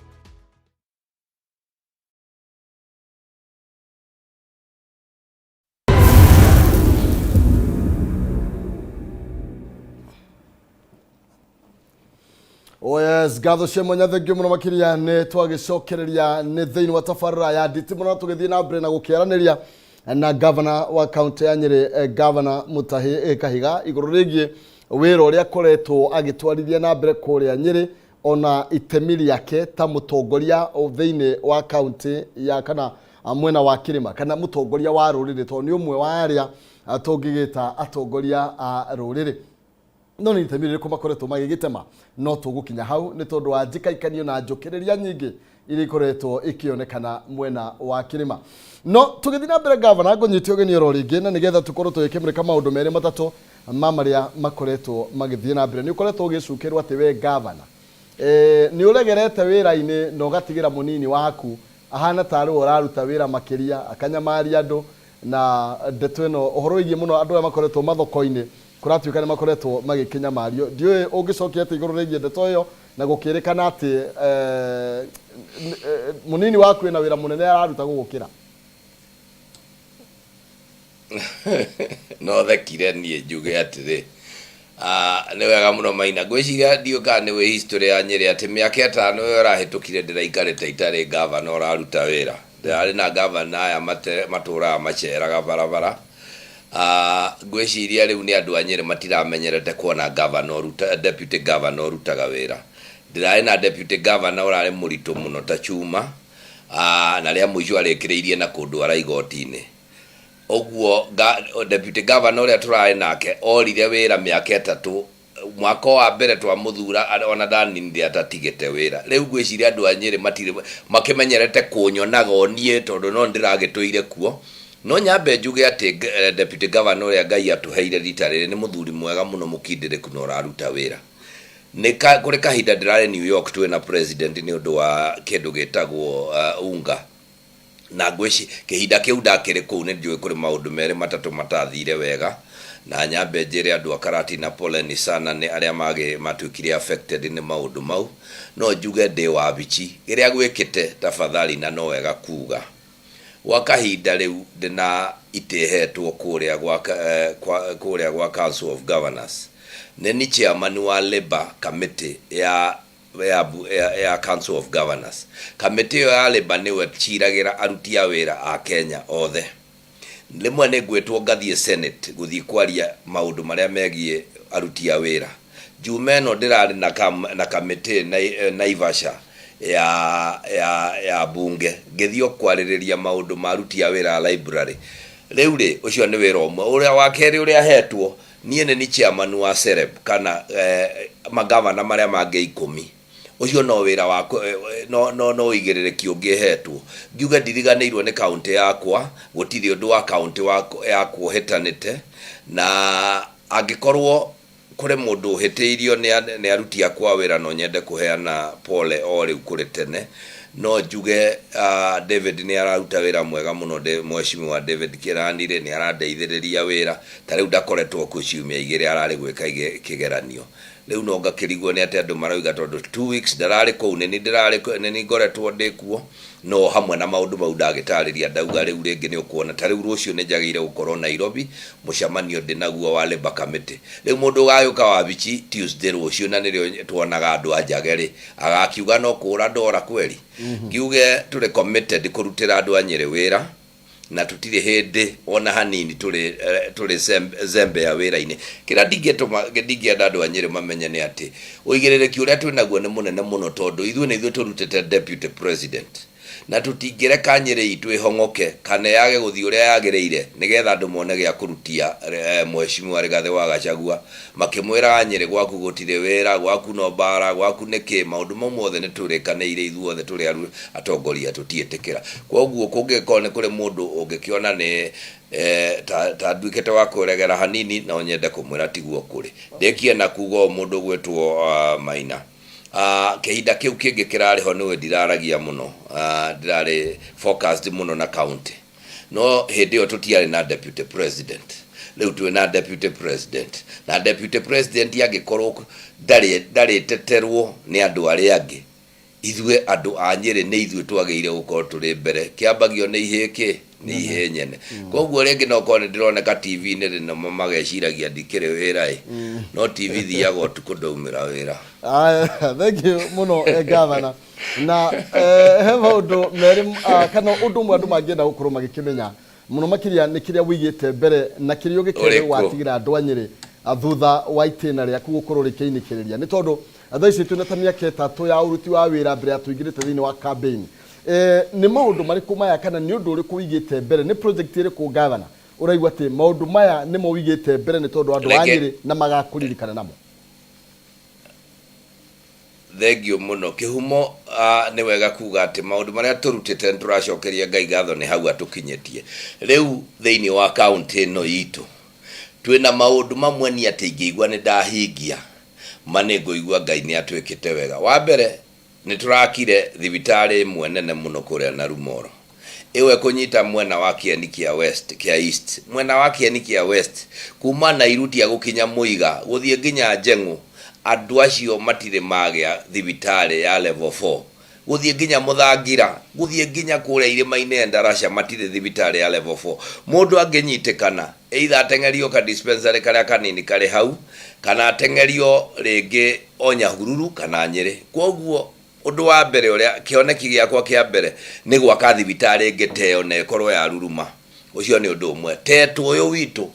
S1: Oh yes, ngatho cia mwanya, thengio mũno makĩria. Nĩ twagĩcokereria nĩ thĩinĩ wa tabarĩra ya nditi mũno, tũgĩthiĩ na mbere na gũkĩaranĩria na gavana wa kaunti ya Nyĩrĩ, gavana Mutahi Kahiga, igũrũ rĩgiĩ wĩra ũrĩa akoretwo agĩtwarithia na mbere kũrĩa Nyĩrĩ, ona itemi rĩake ta mũtongoria thĩinĩ wa kaunti ya kana mwena wa kĩrĩma, kana mũtongoria wa rũrĩrĩ, tondũ nĩ ũmwe wa arĩa tũngĩgĩta atongoria a rũrĩrĩ. No nĩ itemi rĩrĩkũ makoretwo magĩgĩtema? No tũgũkinya hau nĩ tondũ wa njĩkaikanio na njũkĩrĩria nyingĩ iria ikoretwo ikĩonekana mwena wa kĩrĩma. No tũgĩthiĩ na mbere, gavana, ngũnyite ũgeni oro rĩngĩ na nĩgetha tũkorwo tũgĩkĩmũrĩka maũndũ merĩ matatũ ma marĩa makoretwo magĩthiĩ na mbere. Nĩ ũkoretwo ũgĩcukĩrwo atĩ we gavana nĩ ũregerete wĩra-inĩ na ũgatigĩra mũnini waku ahana tarĩ we ũraruta wĩra makĩria, akanyamaria andũ na ndeto ĩno ũhoro wĩgiĩ mũno andũ arĩa makoretwo mathoko-inĩ, kũratuĩka nĩ makoretwo magĩkĩnyamario. Ndiũĩ ũngĩcokia atĩ igũrũ rĩgiĩ ndeto ĩyo na gũkĩrĩkana atĩ mũnini waku ena wĩra mũnene araruta gũgũkĩra.
S2: No thekire niĩ njuge atĩrĩ, nĩ wega mũno Maina. Ngwĩciria ndiũĩ kana nĩ wĩ history ya Nyĩrĩ atĩ mĩaka 5 ĩyo ĩrahĩtũkire ndĩraikarĩte itarĩ gavana ũraruta wĩra. Ndĩrarĩ na gavana aya matũraga maceraga barabara. Ngwĩciria rĩu nĩ andũ a Nyĩrĩ matiramenyerete kuona gavana ũruta, deputy governor ũrutaga wĩra. Ndĩrarĩ na deputy governor ũrarĩ mũritũ mũno ta chuma, na rĩa mũico arĩkĩrĩirie na kũndwara igoti-inĩ. Ũguo deputy governor ũrĩa tũrarĩ nake orire wĩra mĩaka 3. Mwaka wa mbere twamũthura ona ndaninire atatigĩte wĩra. Rĩu ngwĩciria andũ a Nyĩrĩ matirĩ makĩmenyerete kũnyonaga o niĩ tondũ no ndĩragĩtũire kuo. No nyambe njuge atĩ deputy governor ũrĩa Ngai atũheire rita rĩrĩ nĩ mũthuri mwega mũno, mũkindĩrĩku na ũraruta wĩra. Nĩ kũrĩ kahinda ndĩrarĩ New York twĩna president nĩ ũndũ wa kĩndũ gĩtagwo unga, na ngwĩci kĩhinda kĩu ndakĩrĩ kũu nĩ njũĩ kũrĩ maũndũ merĩ matatũ matathire wega. Na nyambe njĩre andũ a Karatina poleni sana nĩ arĩa matuĩkire affected nĩ maũndũ mau. No njuge ndĩ wabici kĩrĩa gwĩkĩte tafadhali, na no wega kuga gwa kahinda rĩu ndĩna itĩhetwo kũrĩa gwa Council of Governors. Nĩ ni chairman wa Labour Committee ya Council of Governors. Kamĩtĩ ĩyo ya Labour nĩwe ciragĩra aruti a wĩra a Kenya othe. Rĩmwe nĩ ngwĩtwo ngathiĩ Senate gũthiĩ kwaria maũndũ marĩa megiĩ aruti a wĩra. Juma ĩno ndĩrarĩ na kamĩtĩ Naivasha ya bunge, ngĩthiĩ o kwarĩrĩria maũndũ ma aruti a wĩra a library. Rĩu rĩ, ũcio nĩ wĩra ũmwe. Ũrĩa wa kerĩ ũrĩa hetwo niĩ nĩ ni chairman wa Sereb kana magavana marĩa mangĩ 10. Ũcio no wĩra wa no ũigĩrĩrĩki ũngĩ hetwo. Ngiuge ndiriganĩirwo nĩ kaũntĩ yakwa, gũtirĩ ũndũ wa kaũntĩ yakwa ũhĩtanĩte. Na angĩkorwo kũrĩ mũndũ ũhĩtĩirio nĩ aruti akwa a wĩra, no nyende kũheana pole o rĩu kũrĩ tene. No njuge David nĩ araruta wĩra mwega mũno. Mheshimiwa David Kĩranirĩ nĩ arandeithĩrĩria wĩra. Ta rĩu ndakoretwo kuo ciumia 2, ararĩ gwĩka kĩgeranio. Rĩu no ngakĩrigwo nĩ atĩ andũ marauga tondũ 2 weeks ndararĩ kũu, nĩ ndĩrarĩ, nĩ ngoretwo ndĩ kuo. No hamwe na maũndũ mau ndagĩtarĩria, ndauga rĩu rĩngĩ nĩ ũkuona ta rĩu rũciũ nĩ njagĩrĩire gũkorwo Nairobi, mũcemanio ndĩ naguo wa Labour Committee. Rĩu mũndũ ũgagĩũka wabici Tuesday rũciũ, na nĩrĩo tuonaga andũ a njage rĩ, agakiuga no kũra ndora kweri. Ngiuge tũrĩ committed kũrutĩra andũ a Nyĩrĩ wĩra, na tũtirĩ hĩndĩ ona hanini tũrĩ zembea wĩra-inĩ. Kĩrĩa ndingĩtũma ndingĩenda andũ a Nyĩrĩ mamenye nĩ atĩ ũigĩrĩrĩki ũrĩa twĩ naguo nĩ mũnene mũno, tondũ ithuĩ nĩ ithuĩ tũrutĩte deputy president. Na tũtingĩreka Nyĩrĩ itũ ĩhong'oke kana yage gũthiĩ ũrĩa yagĩrĩire nĩgetha andũ mone gĩa kũrutia Mheshimiwa Rigathĩ wa Gachagua makĩmwĩraga Nyĩrĩ gwaku gũtirĩ wĩra, gwaku no mbara, gwaku nĩ kĩ, maũndũ mau mothe nĩ tũrĩkanĩire ithuothe tũrĩ atongoria tũtiĩtĩkĩra. Kwoguo kũngĩgĩkorwo nĩ kũrĩ mũndũ ũngĩkĩona nĩ ta ta nduĩkĩte wa kũregera hanini no nyende kũmwĩra tiguo kũrĩ. Ndĩkie na kuga ũũ mũndũ ũgwĩtwo Maina. Ah, kĩhinda kĩu kĩngĩ kĩrarĩ ho nĩwe ndiraragia mũno. Ah, ndirarĩ focused mũno na county. No hĩndĩ ĩyo tũtiarĩ na deputy president. Rĩu twĩ na deputy president. Na deputy president angĩkorwo ndarĩ ndarĩteterwo nĩ andũ arĩa angĩ, ithuĩ andũ a Nyĩrĩ nĩ ithuĩ twagĩrĩire gũkorwo tũrĩ mbere. Kĩambagio nĩ ihĩĩ kĩ? Nĩ ihĩĩ nyene. Koguo rĩngĩ no korwo nĩ ndĩroneka TV-inĩ rĩ namo mageciragia ndikĩrĩ wĩra ĩ. No TV thiaga ũtukũ ndaumĩra wĩra.
S1: Aya, thank you mũno gavana. Na he maũndũ merĩ kana ũndũ ũmwe andũ mangĩenda gũkorwo magĩkĩmenya mũno makĩria nĩ kĩrĩa wĩigĩte mbere na kĩrĩa ũgĩkĩrĩ
S2: Ũrĩkũ?
S1: watigĩra andũ a Nyĩrĩ thutha wa itĩna rĩaku gũkorwo rĩkĩinĩkĩrĩria nĩ tondũ thaa ici twĩna ta mĩaka ĩtatũ ya ũruti wa wĩra mbere ya tũingĩrĩte thĩinĩ wa campaign. Nĩ maũndũ marĩkũ maya kana nĩ ũndũ ũrĩkũ wĩigĩte mbere, nĩ project ĩrĩkũ gavana ũraigua atĩ maũndũ maya nĩmo wĩigĩte mbere nĩ tondũ andũ a
S2: Reke
S1: Nyĩrĩ na magakũririkana namo?
S2: Thengiũ mũno. Kĩhumo, Nĩ wega kuga atĩ maũndũ marĩa tũrutĩte nĩ tũracokeria Ngai ngatho nĩ hau atũkinyĩtie. Rĩu thĩinĩ wa kaũntĩ ĩno itũ, twĩna maũndũ mamwe niĩ atĩ ingĩigua nĩ ndahingia, ma nĩ ngũigua Ngai nĩ atwĩkĩte wega. Wa mbere, Nĩ tũrakire thibitarĩ ĩmwe nene mũno kũrĩa Narumoro. Ĩyo ĩkũnyita mwena wa kĩeni kĩa West, kĩa East. Mwena wa kĩeni kĩa West, kuma Nairutia gũkinya Mũiga, gũthiĩ nginya Njeng'ũ, andũ acio matirĩ magĩa thibitarĩ ya level four. Gũthiĩ nginya Mũthangira, gũthiĩ nginya kũrĩa irĩma-inĩ Endarasha matirĩ thibitarĩ ya level four. Mũndũ angĩnyitĩkana, either ateng'erio ka dispensary karĩa kanini karĩ hau, kana ateng'erio rĩngĩ o Nyahururu kana Nyĩrĩ. Kwoguo ũndũ wa mbere ũrĩa, kĩoneki gĩakwa kĩa mbere nĩ gwaka thibitarĩ ĩngĩ ta ĩyo na ĩkorwo ya ruruma. Ũcio nĩ ũndũ ũmwe. Tetũ ũyũ witũ,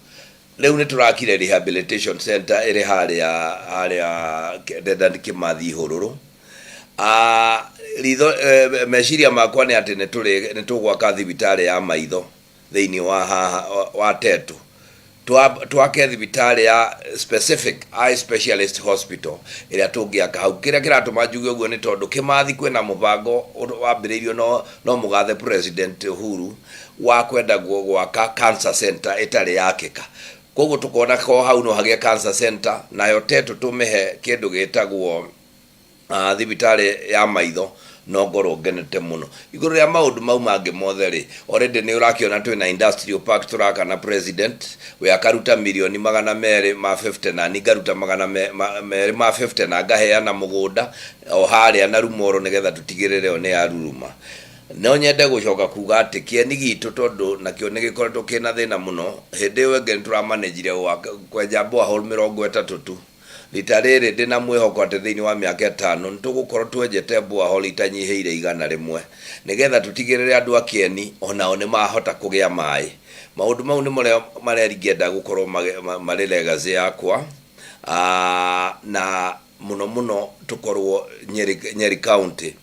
S2: rĩu nĩ tũrakire rehabilitation centre ĩrĩ harĩa harĩa Dedan Kimathi Ihũrũrũ. Ritho, meciria makwa nĩ atĩ nĩ tũgwaka thibitarĩ ya maitho thĩinĩ wa haha wa Tetu. Twake thibitarĩ ya specific eye specialist hospital ĩrĩa tũngĩaka hau. Kĩrĩa kĩratũma njuge ũguo nĩ tondũ Kĩmathi kwĩna mũbango wambĩrĩirio no, no mũgathe President Uhuru wa kwenda gwaka cancer center ĩtarĩ yakĩka. Koguo tũkona ko hau no hagĩe cancer center, nayo Tetu tũmĩhe kĩndũ gĩtagwo thibitarĩ ya maitho no ngorwo ngenete mũno. Igũrũ rĩa maũndũ mau mangĩ mothe rĩ, already nĩ ũrakĩona twĩna industrial park tũraka na president, we akaruta mirioni 250 na niĩ ngaruta 250 na ngaheana mũgũnda o harĩa Narumoro nĩgetha tũtigĩrĩre ĩyo nĩ yaruruma. No nyende gũcoka kuga atĩ kĩeni gitũ tondũ nakĩo nĩ gĩkoretwo kĩna thĩna mũno, hĩndĩ ĩyo ĩngĩ nĩ tũramanĩnjire kwenja borehole 30 tu. Rita rĩrĩ ndĩ na mwĩhoko atĩ thĩinĩ wa mĩaka ĩtano nĩ tũgũkorwo twenjete borehole itanyihĩire 100 nĩgetha tũtigĩrĩre andũ a Kĩeni o nao nĩ mahota kũgĩa maĩ. Maũndũ mau nĩmo marĩa ingĩenda gũkorwo marĩ legacy yakwa na mũno mũno tũkorwo Nyeri County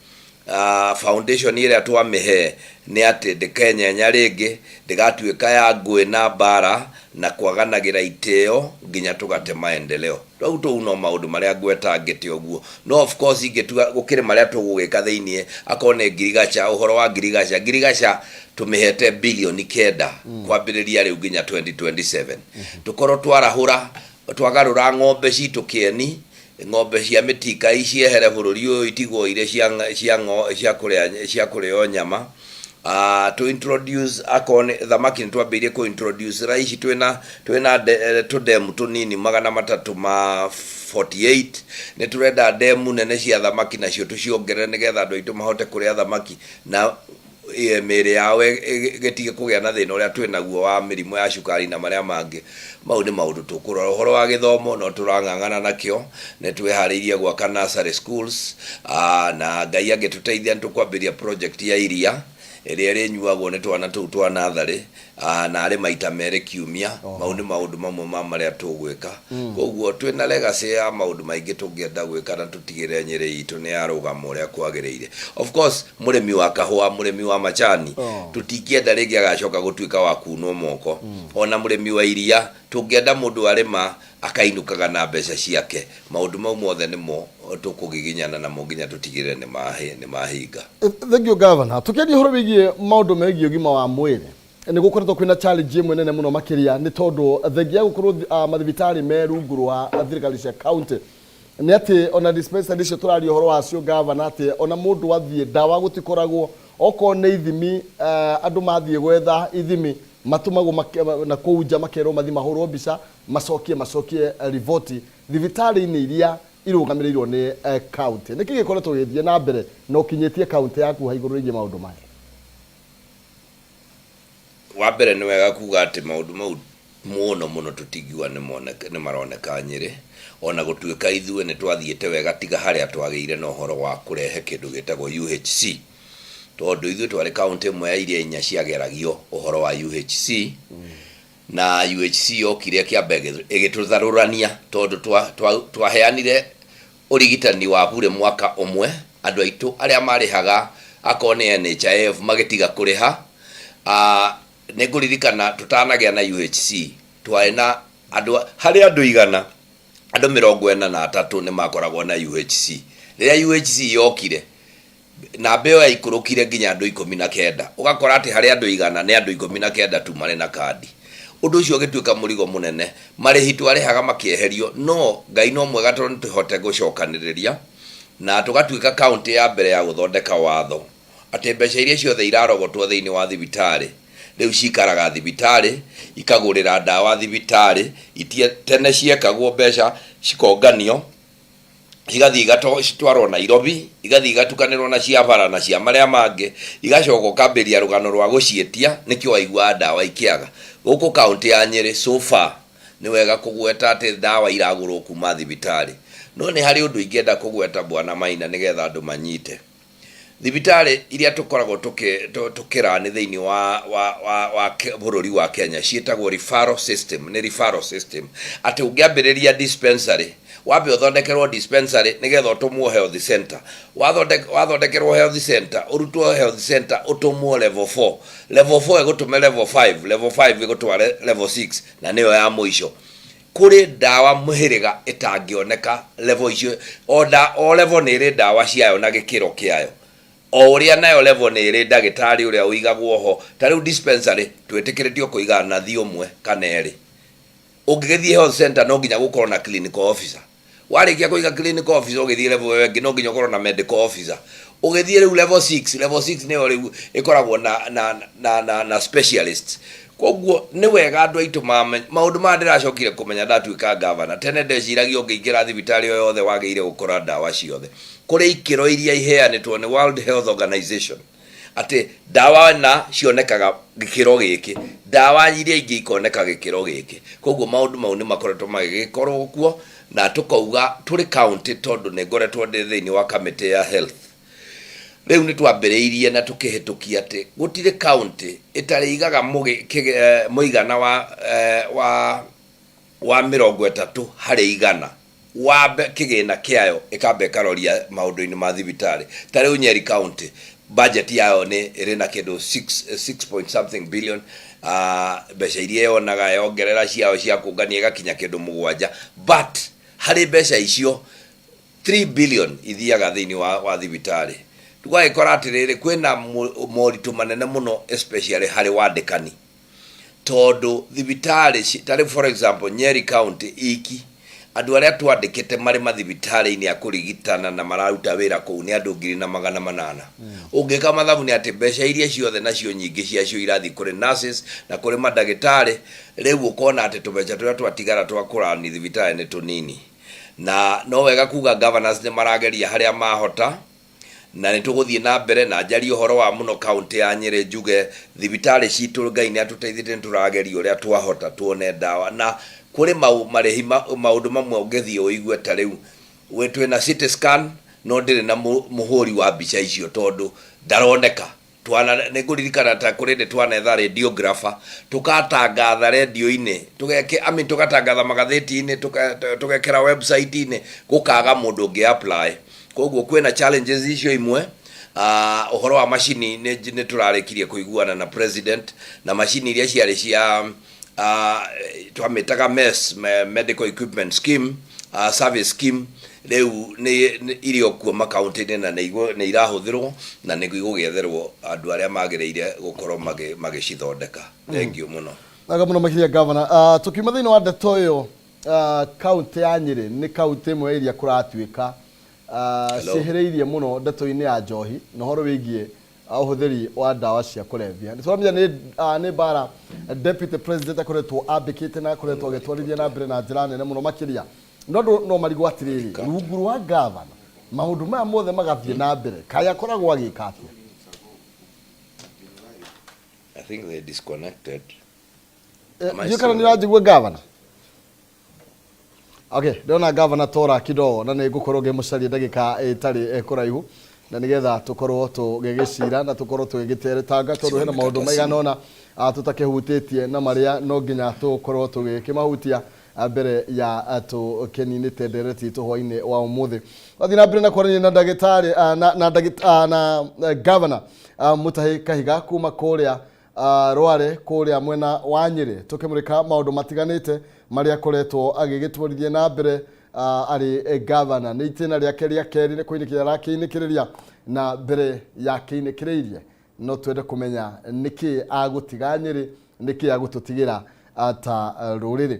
S2: Foundation ĩrĩa twamĩhe nĩ atĩ ndĩkenyenya rĩngĩ, ndĩgatuĩka ya ngũĩ na mbara na kwaganagĩra itĩo nginya tũgate maendeleo. Rĩu tũu no maũndũ marĩa ngwetangĩte ũguo. No of course ingĩtua gũkĩrĩ marĩa tũgũgĩka thĩiniĩ, akorwo nĩ ngirigaca, ũhoro wa ngirigaca, ngirigaca tũmĩhete bilioni 9 kwambĩrĩria rĩu nginya 2027. Tũkorwo twarahũra, twagarũra ng'ombe citũ kĩeni, Ng'ombe cia mĩtikai ciehere bũrũri ũyũ itigwo irĩ cia cia cia kũrĩa cia kũrĩo nyama. Tũ introduce akorwo nĩ thamaki nĩ twambĩrĩirie kũ introduce thaa ici twĩna twĩna tũndemu tũnini 348. Nĩ tũrenda ndemu nene cia thamaki nacio tũciongerere nĩgetha andũ aitũ mahote kũrĩa thamaki na mĩĩrĩ yao ĩgĩtige kũgĩa na thĩna ũrĩa twĩ naguo wa mĩrimũ ya cukari na marĩa mangĩ. Mau nĩ maũndũ tũkũrora. Ũhoro wa gĩthomo no tũrang'ang'ana nakĩo, nĩ twĩharĩirie gwaka nursery schools, na Ngai angĩtũteithia nĩ tũkwambĩrĩria project ya iria, ĩrĩa ĩrĩnyuagwo nĩ twana tũu twa natharĩ na arĩ maita merĩ kiumia. Mau nĩ maũndũ mamwe ma marĩa tũgwĩka. Koguo twĩna legacy ya maũndũ maingĩ tũngĩenda gwĩka na tũtigĩrĩre Nyĩrĩ itũ nĩ yarũgama ũrĩa kwagĩrĩire. Of course mũrĩmi wa kahũa, mũrĩmi wa macani tũtingĩenda rĩngĩ agacoka gũtuĩka wa kunwo moko. Ona mũrĩmi wa iria tũngĩenda mũndũ arĩma akainũkaga na mbeca ciake. Maũndũ mau mothe nĩmo tũkũgiginyana namo nginya tũtigĩrĩre nĩ mahinga.
S1: Thengiũ Gavana. Tũkĩaria ũhoro wĩgiĩ maũndũ megiĩ ũgima wa mwĩrĩ, nĩ gũkoretwo kwĩna challenge ĩmwe nene mũno makĩria nĩ tondũ thengia ya gũkorwo mathibitarĩ me rungu rwa thirikari cia county, nĩ atĩ ona dispensary icio tũraria ũhoro wacio Gavana, atĩ ona mũndũ athiĩ ndawa gũtikoragwo, okorwo nĩ ithimi, andũ mathiĩ gwetha ithimi matũmagwo na kũu nja makerwo mathiĩ mahũrwo mbica macokie riboti thibitarĩ-inĩ iria irũgamĩrĩirwo nĩ county. Nĩkĩ gĩkoretwo gĩgĩthiĩ na mbere na ũkinyĩtie county yaku ha igũrũ rĩgiĩ maũndũ maya?
S2: Wa mbere nĩ wega kuga atĩ maũndũ mau mũno mũno tũtingiuga nĩ maroneka Nyĩrĩ, ona gũtuĩka ithuĩ nĩ twathiĩte wega tiga harĩa twagĩire na ũhoro wa kũrehe kĩndũ gĩtagwo UHC, tondũ ithuĩ twarĩ kaũntĩ ĩmwe ya iria inya ciageragio ũhoro wa UHC. Na UHC yokire ĩkĩamba ĩgĩtũtharũrania tondũ twaheanire ũrigitani wa bure mwaka ũmwe, andũ aitũ arĩa marĩhaga akorwo nĩ NHIF magĩtiga kũrĩha. Nĩ ngũririkana tũtanagĩa na UHC twarĩ na andũ, harĩ andũ 100, andũ 43 nĩ makoragwo na UHC. Rĩrĩa UHC yokire, namba ĩyo yaikũrũkire nginya andũ 19. Ũgakora atĩ harĩ andũ 100 nĩ andũ 19 tu marĩ na kandi. Ũndũ ũcio ũgĩtuĩka mũrigo mũnene. Marĩhi twarĩhaga makĩeherio, no Ngai no mwega tondũ nĩ tũhote gũcokanĩrĩria na tũgatuĩka kaũntĩ ya mbere ya gũthondeka watho atĩ mbeca iria ciothe irarogotwo thĩinĩ wa thibitarĩ rĩu cikaraga thibitarĩ, ikagũrĩra ndawa thibitarĩ. Tene ciekagwo mbeca cikonganio cigathiĩ citwarwo Nairobi, igathiĩ igatukanĩrwo na cia bara na cia marĩa mangĩ, igacoka ũkambĩrĩria rũgano rwa gũciĩtia, nĩkĩo waiguaga ndawa ikĩaga. Gũkũ kaũntĩ ya Nyĩrĩ so far nĩ wega kũgweta atĩ ndawa iragũrwo kuma thibitarĩ. No nĩ harĩ ũndũ ingĩenda kũgweta Bwana Maina nĩgetha andũ manyite. Thibitarĩ iria tũkoragwo tũkĩrani thĩinĩ wa, wa, wa, wa bũrũri wa Kenya ciĩtagwo referral system, nĩ referral system. Atĩ ũngĩambĩrĩria dispensary, wambe ũthondekerwo dispensary nĩgetha ũtũmwo health center. Wathondekerwo health center, ũrutwo health center ũtũmwo level 4. Level 4 ĩgũtũme level 5, level 5 ĩgũtware level 6 na nĩyo ya mũico. Kũrĩ ndawa mũhĩrĩga ĩtangĩoneka level icio, o da, o level nĩ ĩrĩ ndawa ciayo na gĩkĩro kĩayo. O ũrĩa nayo level nĩ ĩrĩ ndagĩtarĩ ũrĩa ũigagwo ho. Ta rĩu dispensary twĩtĩkĩrĩtio kũiga nathi ũmwe kana erĩ. Ũngĩgĩthiĩ health center no nginya gũkorwo na clinical officer. Warĩkia kũiga clinical officer ũgĩthiĩ level ĩyo ĩngĩ no nginya ũkorwo na medical officer. Ũgĩthiĩ rĩu level 6, level 6 nĩyo rĩu ĩkoragwo na, na, na, na, na specialists. Koguo nĩ wega andũ aitũ mamenye maũndũ maya. Ndĩracokire kũmenya ndatuĩka gavana. Tene ndeciragia ũngĩingĩra thibitarĩ o yothe wagĩrĩire gũkora ndawa ciothe. Kũrĩ ikĩro iria iheanĩtwo nĩ World Health Organization atĩ ndawa na cionekaga gĩkĩro gĩkĩ, ndawa iria ingĩ ikoneka gĩkĩro gĩkĩ. Koguo maũndũ mau nĩ makoretwo magĩgĩkorwo kuo, na tũkauga tũrĩ county, tondũ nĩ ngoretwo ndĩ thĩinĩ wa kamĩtĩ ya health, rĩu nĩ twambĩrĩirie na tũkĩhĩtũkia atĩ gũtirĩ county ĩtarĩigaga mũigana wa 30% wa kĩgĩna kĩayo ĩkamba ĩkaroria maũndũ-inĩ ma thibitarĩ. Ta rĩu Nyeri County budget yayo nĩ ĩrĩ na kĩndũ 6 point something billion, mbeca iria yonaga yongerera ciao cia kũngania ĩgakinya kĩndũ 7, but harĩ mbeca icio 3 billion ithiaga thĩinĩ wa thibitarĩ. Tũgagĩkora atĩrĩrĩ, kwĩna moritũ manene mũno, especially harĩ wandĩkani, tondũ thibitarĩ ta rĩu for example Nyeri County iki andũ arĩa twandĩkĩte marĩ mathibitarĩ-inĩ a kũrigitana na mararuta wĩra kũu nĩ andũ 1800. Ũngĩka mathabu nĩ atĩ mbeca iria ciothe nacio nyingĩ ciacio irathiĩ kũrĩ nurses na kũrĩ mandagĩtarĩ. Rĩu ũkona atĩ tũbeca tũrĩa twatigara twa kũrani thibitarĩ nĩ tũnini, na no wega kuga governors nĩ marageria harĩa mahota na nĩ tũgũthiĩ na mbere na njarie ũhoro wa mũno kaũntĩ ya Nyĩrĩ, njuge thibitarĩ citũ Ngai nĩ atũteithĩtie, nĩ tũrageria ũrĩa twahota tuone ndawa, na kũrĩ marĩhi maũndũ mamwe ũngĩthiĩ ũigue ta rĩu twĩna CT scan no ndĩrĩ na mũhũri wa mbica icio tondũ ndaroneka. Twana nĩ ngũririkana ta kũrĩ hĩndĩ twanetha radiographer tũkatangatha rendio-inĩ tũgeke I mean, tũgatangatha magathĩti-inĩ tũgekĩra website-inĩ gũkaga mũndũ ũngĩ apply. Koguo kwĩna challenges icio imwe. Ũhoro wa macini nĩ nĩ tũrarĩkirie kũiguana na president na macini iria ciarĩ cia twamĩtaga MES, Medical Equipment Scheme, Service Scheme, rĩu nĩ irĩ o kuo makaũntĩ-inĩ na nĩ irahũthĩrwo na nĩ igũgĩetherwo andũ arĩa magĩrĩire gũkorwo magĩcithondeka. Thengiũ mũno.
S1: Wega mũno makĩria Governor. Tũkiuma thĩinĩ wa ndeto ĩyo, kaũntĩ ya Nyĩrĩ nĩ kaũntĩ ĩmwe ya iria kũratuĩka ciĩhĩrĩirie mũno ndeto-inĩ ya njohi na ũhoro wĩgiĩ ũhũthĩri wa ndawa cia kũrebia. Nĩ tũramenya nĩ nĩ mbara Deputy President akoretwo ambĩkĩte na akoretwo agĩtwarithia na mbere na njĩra nene mũno makĩria. No andũ no marigwo atĩrĩrĩ, rungu rwa gavana maũndũ maya mothe magathiĩ na mbere, kaĩ akoragwo agĩka atĩa?
S2: I think they disconnected.
S1: Ndiũĩ kana nĩ ũranjigua gavana? Okay, ndĩrona gavana tora kidogo na nĩ ngũkorwo ngĩmũcaria ndagĩka ĩtarĩ kũraihu na nĩgetha tũkorwo tũgĩgĩcira na tũkorwo tũgĩgĩteretanga tondũ hena maũndũ maigana ũna tũtakĩhutĩtie na marĩa no nginya tũkorwo tũgĩkĩmahutia mbere ya tũkĩninĩte ndereti itũ hwainĩ wa ũmũthĩ. Twathiĩ na mbere na kwaranĩria na ndagĩtarĩ na gavana Mutahi Kahiga kuma kũrĩa Rware kũrĩa mwena wa Nyĩrĩ tũkĩmũrĩka maũndũ matiganĩte marĩa akoretwo agĩgĩtwarithia na mbere arĩ gavana. Nĩ itĩna rĩake rĩa kerĩ nĩ kũinĩkĩrĩria arakĩinĩkĩrĩria na mbere ya kĩinĩkĩrĩirie no twende kũmenya nĩkĩ agũtiga Nyĩrĩ, nĩkĩ agũtũtigĩra ta rũrĩrĩ.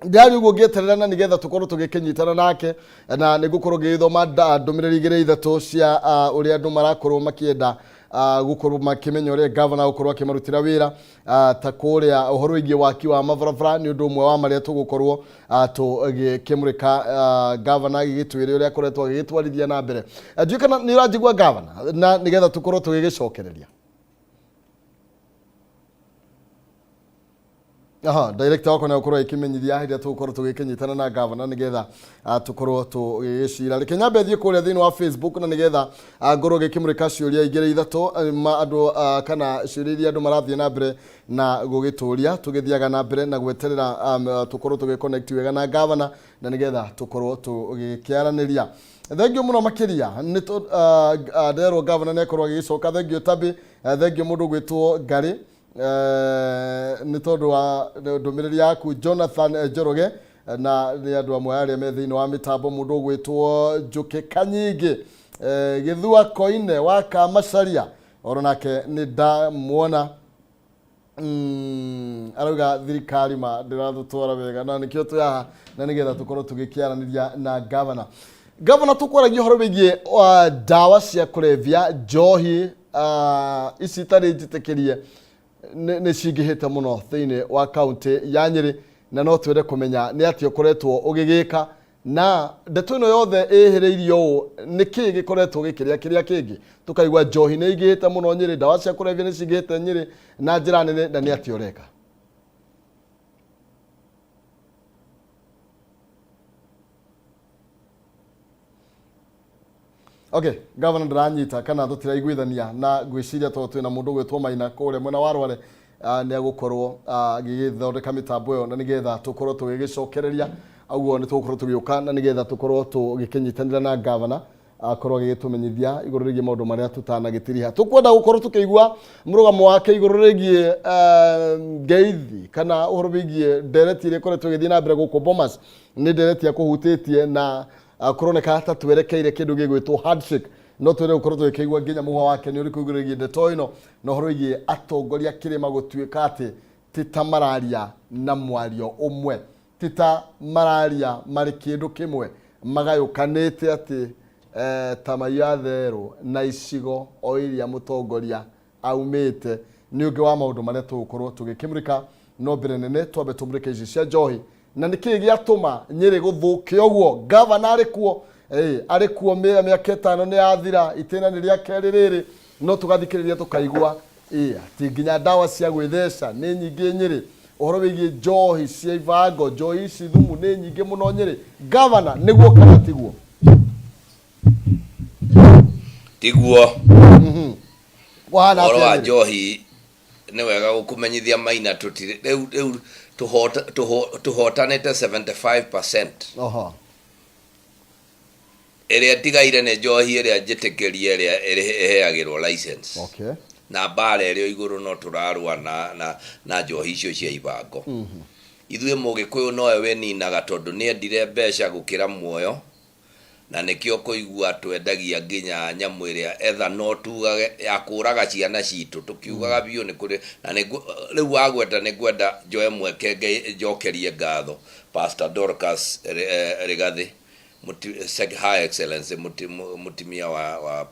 S1: Ndĩrarĩ ũguo ngĩeterera na nĩgetha tũkorwo tũgĩkĩnyitana nake na nĩ ngũkorwo ngĩgĩthoma ndũmĩrĩri igĩrĩ ithatũ cia ũrĩa andũ marakorwo makĩenda gũkorwo makĩmenya ũrĩa gavana gũkorwo akĩmarutĩra wĩra ta kũrĩa ũhoro wĩgiĩ waki wa mabarabara nĩ ũndũ ũmwe wa marĩa tũgũkorwo tũgĩkĩmũrĩka gavana agĩgĩtwĩre ũrĩa akoretwo agĩgĩtwarithia na mbere. Ndiũĩ kana nĩ ũranjigua gavana na nĩgetha tũkorwo tũgĩgĩcokereria. Aha, director wakwa nĩ agũkorwo agĩkĩmenyithia hĩndĩ ĩrĩa tũgũkorwo tũgĩkĩnyitana na gavana nĩgetha tũkorwo tũgĩgĩcira. Reke nyambe thiĩ kũrĩa thĩinĩ wa Facebook na nĩgetha ngorwo ngĩkĩmũrĩka ciũria igĩrĩ ithatũ ma andũ kana ciũria iria andũ marathiĩ na mbere na gũgĩtũria tũgĩthiaga na mbere na gweterera tũkorwo tũgĩ connect wega na gavana na nĩgetha tũkorwo tũgĩkĩaranĩria. Thengiũ mũno makĩria nĩ nderwo gavana nĩ akorwo agĩgĩcoka. Thengiũ Tabi, thengiũ mũndũ ũgwĩtwo Ngarĩ nĩ tondũ wa ndũmĩrĩri yaku Jonathan Njoroge na nĩ andũ amwe arĩa me thĩinĩ wa mĩtambo mũndũ ũgwĩtwo Njũkĩ Kanyingĩ Gĩthua Koine wa Kamacaria oro nake nĩ ndamuona arauga thirikari ma ndĩratũtwara wega na nĩkĩo twĩ haha na nĩgetha tũkorwo tũgĩkĩaranĩria na gavana. Gavana, tũkwaragia ũhoro wĩgiĩ ndawa cia kũrebia njohi ici itarĩ njĩtĩkĩrie nĩ cingĩhĩte mũno thĩinĩ wa kaũntĩ ya Nyĩrĩ na no twende kũmenya nĩ atĩa ũkoretwo ũgĩgĩka na ndeto ĩno yothe ĩhĩrĩirio ũũ nĩkĩ gĩkoretwo gĩkĩrĩa kĩrĩa kĩngĩ tũkaigua njohi nĩ ingĩhĩte mũno Nyĩrĩ, ndawa cia kũrebia nĩ cingĩhĩte Nyĩrĩ na njĩra nene na nĩ atĩa ũreka? Okay, gavana ndaranyita kana tũtiraiguithania na ngwĩciria tondũ twĩna mũndũ ũgwĩtwo Maina kũrĩa mwena wa Rware nĩ agũkorwo agĩgĩthondeka mĩtambo ĩyo na nĩgetha tũkorwo tũgĩgĩcokereria ũguo nĩ tũgũkorwo tũgĩũka na nĩgetha tũkorwo tũgĩkĩnyitanĩra na gavana akorwo agĩgĩtũmenyithia igũrũ rĩgiĩ maũndũ marĩa tũtanagĩtiriha. Tũkwenda gũkorwo tũkĩigua mũrũgamo wake igũrũ rĩgiĩ ngeithi kana ũhoro wĩgiĩ ndereti ĩrĩa ĩkoretwo ĩgĩthiĩ na mbere gũkũ Bomas. Nĩ ndereti ya kũhutĩtie na kũroneka ta twerekeire kĩndũ gĩgwĩtwo handshake. No twende gũkorwo tũgĩkĩigua nginya mũhwa wake nĩ ũrĩkũ igũrũ rĩgiĩ ndeto ĩno na ũhoro wĩgiĩ atongoria kĩrĩma gũtuĩka atĩ ti ta mararia na mwario ũmwe, ti ta mararia marĩ kĩndũ kĩmwe, magayũkanĩte atĩ ta maiyo therũ na icigo o iria mũtongoria aumĩte. Nĩ ũngĩ wa maũndũ marĩa tũgũkorwo tũgĩkĩmũrĩka, no mbere nene twambe tũmũrĩke ici cia njohi na nĩkĩ gĩatũma Nyĩrĩ gũthũke ũguo. Gavana arĩ kuo, arĩ kuo mĩaka ĩtano nĩ yathira, itĩna nĩ rĩa kerĩ rĩrĩ, no tũgathikĩrĩria tũkaigua atĩ nginya ndawa cia gwĩtheca nĩ nyingĩ Nyĩrĩ, ũhoro wĩgiĩ njohi cia ibango, njohi ici thumu nĩ nyingĩ mũno Nyĩrĩ. Gavana, nĩguo kana tiguo?
S2: Tiguo.
S1: Wahana
S2: Ũhoro wa
S1: atĩa Nyĩrĩ?
S2: njohi nĩ wega gũkũmenyithia Maina, tũtirĩ rĩu tũhotanĩte 75%.
S1: Oho.
S2: Ĩrĩa ĩtigaire nĩ njohi ĩrĩa njĩtĩkĩrie, ĩrĩa ĩheagĩrwo license. Na mbara ĩrĩ o igũrũ, no tũrarũa na njohi icio cia ibango. Ithuĩ Mũgĩkũyũ nowe wĩninaga tondũ nĩendire mbeca gũkĩra muoyo, na nĩkĩo kũigua twendagia nginya nyamũ ĩrĩa ethanol tugage ya kũraga ciana citũ, tũkiugaga biũ nĩ kũrĩ na nĩ rĩu wagweta. Nĩ ngwenda njoe mweke njokerie ngatho Pastor Dorcas Rigathi, High Excellency, mũtimia wa,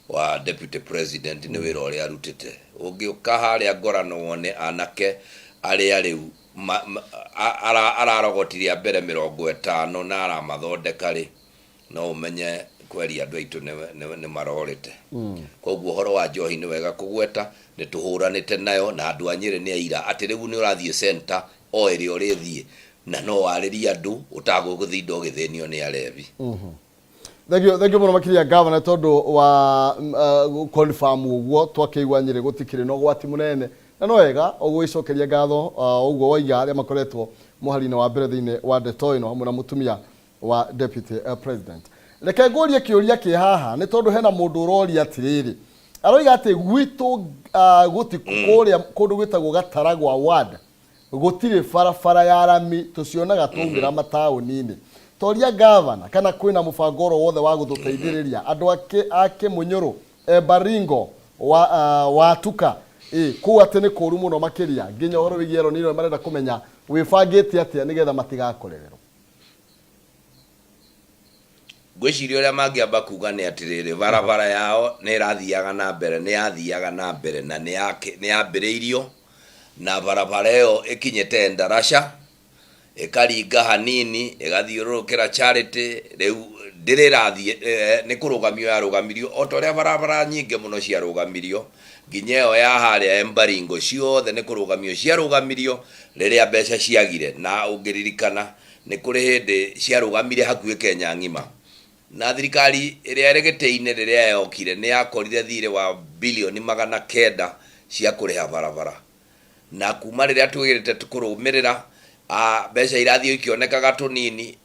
S2: wa Deputy President, nĩ wĩra ũrĩa arutĩte. Ũngĩũka harĩa Ngorano wone anake arĩa rĩu ararogoti rĩa mbere 50 na aramathondeka rĩ, no ũmenye kweri andũ aitũ nĩ marorĩte. Koguo ũhoro wa njohi nĩ wega kũgweta nĩ tũhũranĩte nayo, na andũ a Nyĩrĩ nĩ aira atĩ rĩu nĩ ũrathiĩ center o ĩrĩa ũrĩthiĩ na no warĩrie andũ ũtagũgũthinda ũgĩthĩnio nĩ arebi.
S1: Thank you, thank you mũno makĩria, Governor, tondũ wa confirm ũguo twakĩigua Nyĩrĩ gũtikĩrĩ na ũgwati mũnene, na no wega ũgũgĩcokeria ngatho ũguo waiga arĩa makoretwo mũhari-inĩ wa mbere thĩinĩ wa ndeto ĩno hamwe na mũtumia wa Deputy President. Reke ngũrie kĩũria kĩ haha, nĩ tondũ hena mũndũ ũroria atĩrĩrĩ, aroiga atĩ gwitũ gũti kũrĩa kũndũ gwĩtagwo Gataragwa ward gũtirĩ barabara ya rami, tũcionaga twaumĩra mataũni-inĩ. Toria gavana kana kwĩna mũbango oro wothe wa gũtũteithĩrĩria andũ a Kĩmũnyũrũ, Baringo wa watuka kũu, atĩ nĩ kũũru mũno makĩria, nginya ũhoro wĩgiĩ El Nino marenda kũmenya wĩbangĩte atĩa nĩgetha matigakorererwo.
S2: Ngwĩciria ũrĩa mangĩamba kuga nĩ atĩrĩrĩ, barabara yao nĩ ĩrathiaga na mbere, nĩ yathiaga na mbere na nĩ yambĩrĩirio, na barabara ĩyo ĩkinyĩte Ndarasha, ĩkaringa hanini, ĩgathiũrũrũkĩra Charity. Rĩu ndĩrĩ ĩrathiĩ, nĩ kũrũgamio yarũgamirio o ta ũrĩa barabara nyingĩ mũno ciarũgamirio, nginya ĩyo ya harĩa Embaringo, ciothe nĩ kũrũgamio ciarũgamirio rĩrĩa mbeca ciagire. Na ũngĩririkana nĩ kũrĩ hĩndĩ ciarũgamire hakuhĩ Kenya ng'ima, na thirikari ĩrĩa ĩrĩ gĩtĩ-inĩ rĩrĩa yokire nĩ yakorire thirĩ wa bilioni 900 cia kũrĩha barabara, na kuma rĩrĩa twĩrĩte kũrũmĩrĩra mbeca irathiĩ ikĩonekaga tũnini,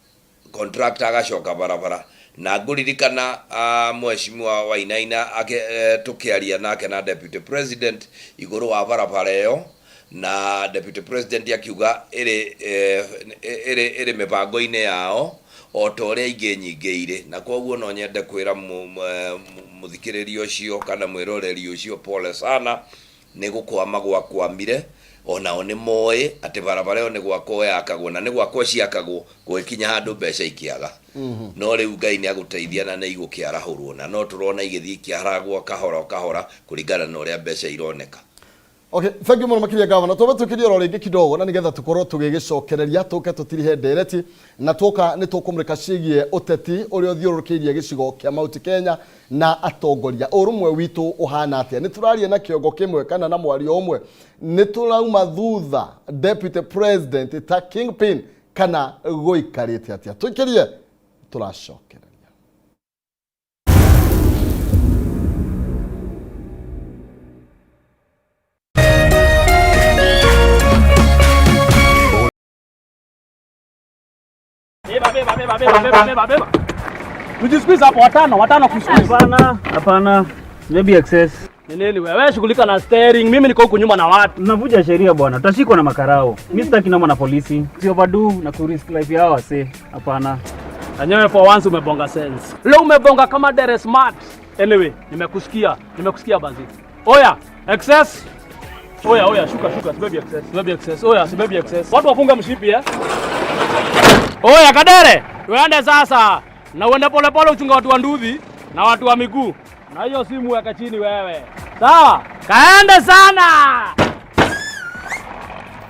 S2: contractor agacoka barabara. Na ngũririkana Mheshimiwa Wainaina tũkĩaria nake na Deputy President igũrũ wa barabara ĩyo, na Deputy President akiuga ĩrĩ mĩbango-inĩ yao o ta ũrĩa ingĩ nyingĩ irĩ. Na koguo no nyende kwĩra mũthikĩrĩria ũcio kana mwĩroreri ũcio pole sana, nĩ gũkwama gwakwamire. Onao nĩ moĩ atĩ barabara ĩyo nĩ gwakwo yakagwo na nĩ gwakwo ciakagwo, gũgĩkinya handũ mbeca ikĩaga. No rĩu Ngai nĩ agũteithia na nĩ igũkĩarahũrwo, na no tũrona igĩthiĩ ikĩaragwo kahora o kahora kũringana na ũrĩa mbeca ironeka.
S1: Okay, thank you mũno makĩria, Gavana. Twambe twĩkĩrie oro rĩngĩ kidogo na nĩgetha tũkorwo tũgĩgĩcokereria, tũke tũtirihe ndereti, na twoka nĩ tũkũmũrĩka ciĩgiĩ ũteti ũrĩa ũthiũrũrũkĩirie gĩcigo kĩa Mount Kenya na atongoria. Ũrũmwe witũ ũhana atĩa? Nĩ tũraria na kĩongo kĩmwe kana na mwario ũmwe? Nĩ tũrauma thutha Deputy President ta kingpin kana gũikarĩte atĩa? Tũikĩrie, tũracokereria.
S10: Beba, beba, beba, beba, beba, beba, beba. Tujisqueeze hapo watano, watano kusqueeze.
S11: Hapana, hapana. Maybe excess.
S10: Ni nini wewe? Wewe shughulika na steering, mimi niko huku nyuma na watu.
S11: Mnavunja sheria bwana, utashikwa na makarao. Mimi sitaki noma na polisi. Si overdo na kurisk life yao wase. Hapana.
S10: Enyewe for once umebonga sense. Leo umebonga kama dere smart. Anyway, nimekusikia, nimekusikia bazi. Oya, excess. Oya, oya, shuka, shuka, sibebi excess, sibebi excess. Oya, sibebi excess. Watu wafunga mshipi, eh? Oya, Kadere, tuende sasa. Na uende pole pole, uchunga watu wa nduthi na watu wa miguu. Na hiyo simu weka chini wewe. Sawa? Kaende sana.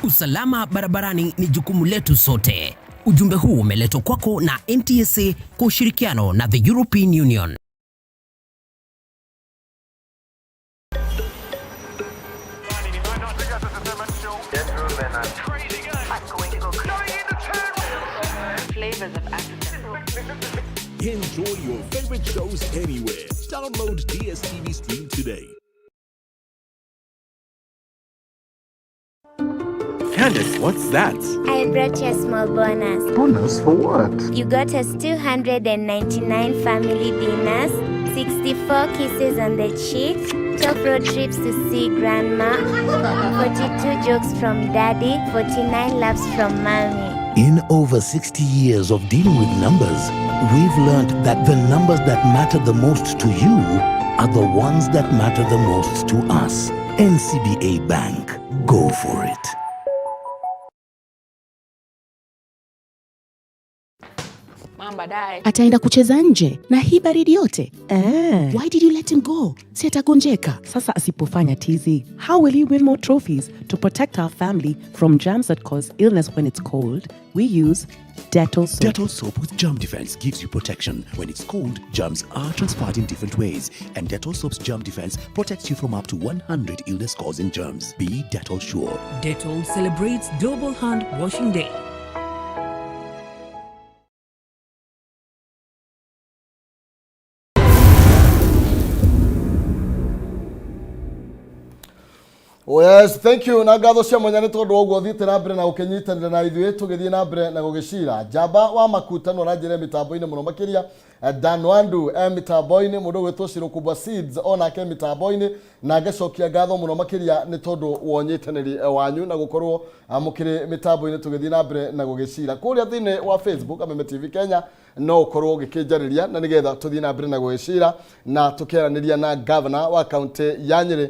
S12: Usalama barabarani ni jukumu letu sote. Ujumbe huu umeletwa kwako na NTSA kwa ushirikiano na the European Union.
S4: Flavors of Africa.
S3: Enjoy your favorite shows anywhere. Download DSTV Stream today. today.
S13: Candace, what's that?
S14: I brought you a small bonus.
S13: Bonus for what?
S14: You got us 299 family dinners, 64 kisses on the cheek, 12 road trips to see grandma, 42 jokes from daddy, 49 laughs from mommy.
S15: In over 60 years of dealing with numbers, we've learned that the numbers that matter the most to you are the ones that matter the most to us. NCBA Bank. Go for it.
S4: Mom, baadaye.
S5: Ataenda kucheza nje na hii baridi yote. Why did you let him go? Si atagonjeka.
S6: Sasa asipofanya tizi, how will he win more trophies to protect our family from germs that cause illness when it's cold? We use Dettol soap.
S3: Dettol soap with germ defense gives you protection. When it's cold, germs are transferred in different ways, and Dettol soap's germ defense protects you from up to 100 illness-causing germs. Be Dettol sure.
S7: Dettol celebrates Global Hand Washing Day.
S1: Oh yes, thank you na ngatho cia mwanya nĩ tondũ wa ũguo thiĩte na mbere na gũkĩnyitanĩra na ithuĩ tũgĩthiĩ na mbere na gũgĩcira njamba wa makuta no aranjĩre mĩtambo-inĩ mũno makĩria. Dan Wandu e mĩtambo-inĩ, mũndũ ũgwĩtwo Shiro Kubwa Seeds onake e mĩtambo-inĩ, na ngacokia ngatho mũno makĩria nĩ tondũ wa ũnyitanĩri wanyu na gũkorwo mũkĩrĩ mĩtambo-inĩ tũgĩthiĩ na mbere na gũgĩcira kũrĩa thĩinĩ wa Facebook Kameme TV Kenya. No ũkorwo ũgĩkĩnjarĩria na nĩgetha tũthiĩ na mbere na gũgĩcira na tũkĩaranĩria na governor wa kaunti ya Nyĩrĩ,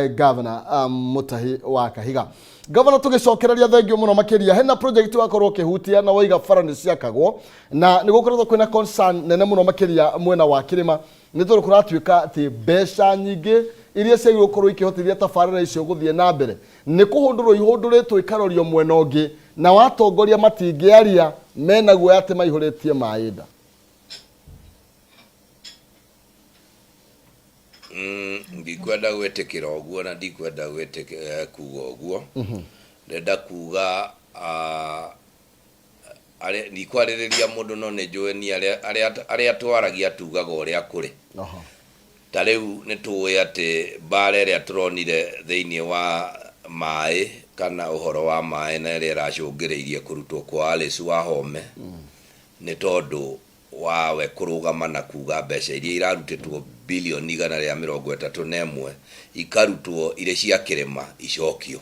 S1: governor Mutahi wa Kahiga. Governor, tũgĩcokereria, thengio mũno makĩria. Hena project wakorwo ũkĩhutia na waiga bara nĩ ciakagwo, na nĩ gũkoretwo kwĩna concern nene mũno makĩria mwena wa kĩrĩma, nĩ tondũ kũratuĩka atĩ mbeca nyingĩ iria ciagĩrĩirwo gũkorwo ikĩhotithia tabarĩra icio gũthiĩ na mbere nĩ kũhũndũrwo ihũndũrĩtwo ikarorio mwena ũngĩ, na watongoria matingĩaria mena guoya atĩ maihũrĩtie maĩ nda.
S2: Ndikwenda gwĩtĩkĩra ũguo na ndikwenda kuga ũguo. Ndenda kuga ndikwarĩrĩria mũndũ, no nĩ njũĩ ni arĩa twaragia tugaga ũrĩa kũrĩ. Ta rĩu nĩ tũĩ atĩ mbara ĩrĩa tũronire thĩinĩ wa maĩ kana ũhoro wa maĩ na ĩrĩa ĩracũngĩrĩirie kũrutwo kwa Alice Wahome nĩ tondũ wawe kũrũgama na kuga mbeca iria irarutĩtwo bilioni 131 ikarutwo irĩ cia kĩrĩma icokio.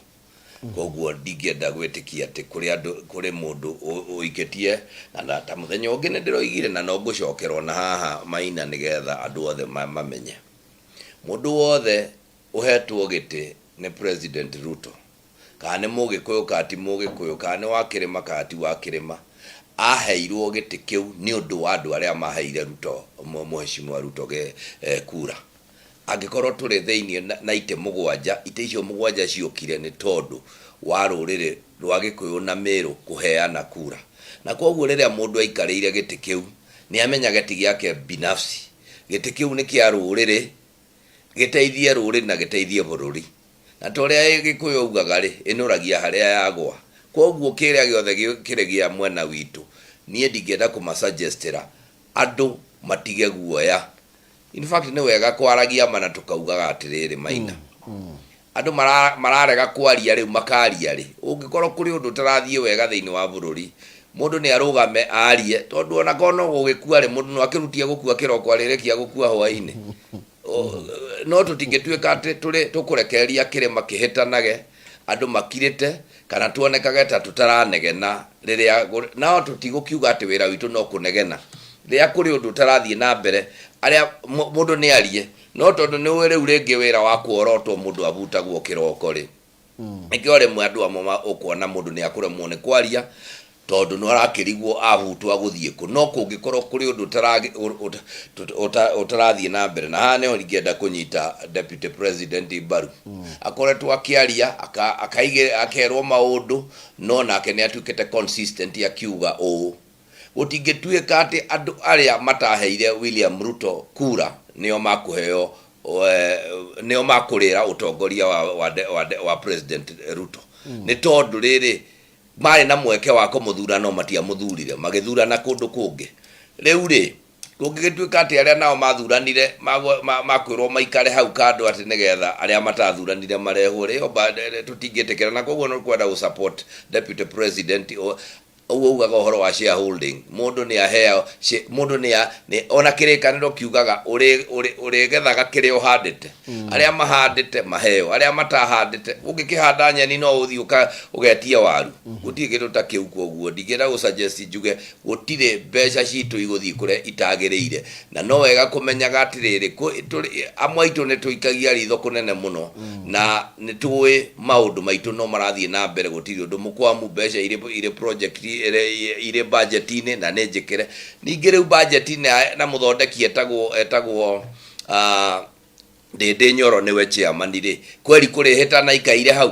S2: Koguo ndingĩenda gwĩtĩkia atĩ kũrĩ andũ, kũrĩ mũndũ ũikĩtie na ta mũthenya ũngĩ nĩ ndĩroigire na no ngũcokerwo na haha Maina nĩgetha andũ othe mamenye. Mũndũ wothe ũhetwo gĩtĩ nĩ President Ruto, kana nĩ Mũgĩkũyũ kana ti Mũgĩkũyũ, kana nĩ wa kĩrĩma kana ti wa kĩrĩma, aheirwo gĩtĩ kĩu nĩ ũndũ wa andũ arĩa maheire Ruto, Mheshimiwa Ruto kura. Angĩkorwo tũrĩ thĩinĩ na itĩ 7, itĩ icio 7 ciokire nĩ tondũ wa rũrĩrĩ rwa Gĩkũyũ na Mĩrũ kũheana kura. Na koguo rĩrĩa mũndũ aikarĩire gĩtĩ kĩu nĩ amenyage ti gĩake binafsi, gĩtĩ kĩu nĩ kĩa rũrĩrĩ, gĩteithie rũrĩrĩ na gĩteithie bũrũri. Na ta ũrĩa Gĩkũyũ augaga rĩ, ĩnũragia harĩa yagwa. Koguo kĩrĩa gĩothe kĩrĩ gĩa mwena witũ, niĩ ndingĩenda kũmasuggestĩra andũ matige guoya. In fact, nĩ wega kwaragia ma na tũkaugaga atĩrĩrĩ, Maina, andũ mararega kwaria rĩu makaria rĩ, ũngĩkorwo kũrĩ ũndũ ũtarathiĩ wega thĩinĩ wa bũrũri, mũndũ nĩ arũgame arie, tondũ ona korwo no gũgĩkua rĩ, mũndũ no akĩrutie gũkua kĩroko arĩrĩkia gũkua hwaĩ-inĩ. No tũtingĩtuĩka atĩ tũrĩ tũkũrekereria kĩrĩma kĩhĩtanage andũ makirĩte kana tuonekage ta tũtaranegena rĩrĩa nao tũtigũkiuga atĩ wĩra witũ no kũnegena. Rĩrĩa kũrĩ ũndũ ũtarathiĩ na mbere, arĩa mũndũ nĩ arie, no tondũ nĩ ũĩ rĩu rĩngĩ wĩra wa kuorotwo mũndũ abutagwo kĩroko rĩ, nĩkĩo rĩmwe andũ amwe ũkuona mũndũ nĩ akũremwo nĩ kwaria tondũ nĩ arakĩrigwo abutwo agũthiĩ kũ. No kũngĩkorwo kũrĩ ũndũ ũtarathiĩ na mbere, na haha nĩho ingĩenda kũnyita Deputy President mbaru. Akoretwo akĩaria, akerwo maũndũ, no nake nĩ atuĩkĩte consistent akiuga ũũ, gũtingĩtuĩka atĩ andũ arĩa mataheire William Ruto kura nĩo makũheo, nĩo makũrĩra ũtongoria wa President Ruto. Nĩ tondũ rĩrĩ marĩ na mweke wa kũmũthura no matiamũthurire, magĩthurana kũndũ kũngĩ. Rĩu rĩ, Kũngĩgĩtuĩka atĩ arĩa nao mathuranire makwĩrwo maikare hau kando atĩ nĩgetha arĩa matathuranire marehwo rĩ, ĩyo tũtingĩtĩkĩra na koguo nĩ kwenda gũ support deputy president ũguo ugaga ũhoro wa shareholding. Mũndũ nĩ aheo, mũndũ nĩ ona kĩrĩkanĩro kiugaga ũrĩgethaga kĩrĩa ũhandĩte. Arĩa mahandĩte maheo, arĩa matahandĩte, ũngĩkĩhanda nyeni no ũthiĩ ũgetie waru. Gũtirĩ kĩndũ ta kĩu koguo ndingĩenda gũ suggest njuge Gũtirĩ mbeca citũ igũthiĩ kũrĩa itagĩrĩire. Na no wega kũmenyaga atĩrĩrĩ, amwe aitũ nĩ tũikagia ritho kũnene mũno, na nĩ tũĩ maũndũ maitũ no marathiĩ na mbere, gũtirĩ ũndũ mũkwamu, mbeca irĩ, irĩ project, irĩ budget-inĩ na nĩ njĩkĩre. Ningĩ rĩu budget na mũthondeki etagwo, etagwo Ndĩndĩ Nyoro nĩwe chairman rĩ, kweri kũrĩ hĩtana aikaire hau?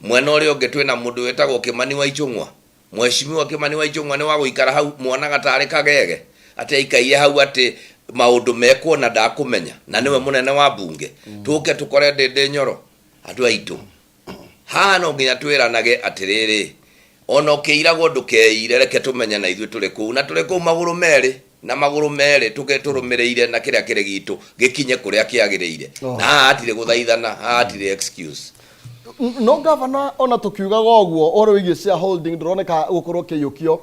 S2: Mwena ũrĩa ũngĩ twĩna mũndũ wĩtagwo Kĩmani wa Ichung'wa. Mheshimiwa Kimani wa Ichung'wa nĩ wa gũikara hau muonaga tarĩ kagege atĩ aikaire hau atĩ maũndũ mekwo na ndakũmenya na nĩwe mũnene wa mbunge tũke tũkore Ndĩndĩ Nyoro andũ aitũ haha no nginya twĩranage atĩrĩrĩ ona ũkĩiragwo ndũkeire reke tũmenye na ithuĩ tũrĩ kũu na tũrĩ kũu magũrũ merĩ na magũrũ merĩ tũke tũrũmĩrĩire na kĩrĩa kĩrĩ gitũ gĩkinye kũrĩa kĩagĩrĩire na haha hatirĩ gũthaithana haha hatirĩ excuse.
S1: No gavana ona tũkiugaga ũguo ũhoro wĩgiĩ shareholding ndũroneka gũkorwo ũkĩiyũkio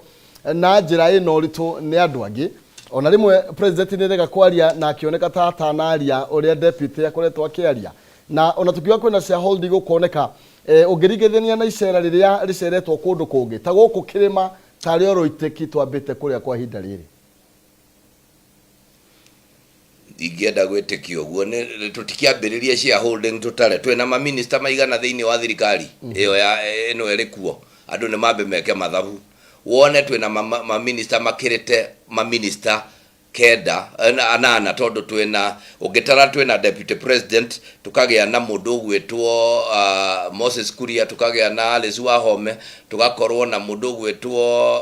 S1: na njĩra ĩna ũritũ nĩ andũ angĩ. Ona rĩmwe president nĩ rega kwaria na akĩoneka ta atanaria ũrĩa deputy akoretwo akĩaria. Na ona tũkiuga kwĩna shareholding gũkoneka eh, ũngĩringithania na icera rĩrĩa rĩceretwo kũndũ kũngĩ ta gũkũ kĩrĩma tarĩ oro itĩki twambĩte kũrĩa kwa ihinda rĩrĩ.
S2: Ndingĩenda gwĩtĩkia ũguo. Nĩ tũtikĩambĩrĩrie shareholding tũtare. Twĩna ma minister maigana thĩinĩ wa thirikari ĩyo ya ĩno ĩrĩ kuo? Andũ nĩ mambe meke mathabu. Wone twĩna ma, ma minister makĩrĩte ma minister kenda, anana tondũ twĩna, ũngĩtara twĩna deputy president, tũkagĩa na mũndũ ũgwĩtwo Moses Kuria, tũkagĩa na Alice Wahome, tũgakorwo na mũndũ ũgwĩtwo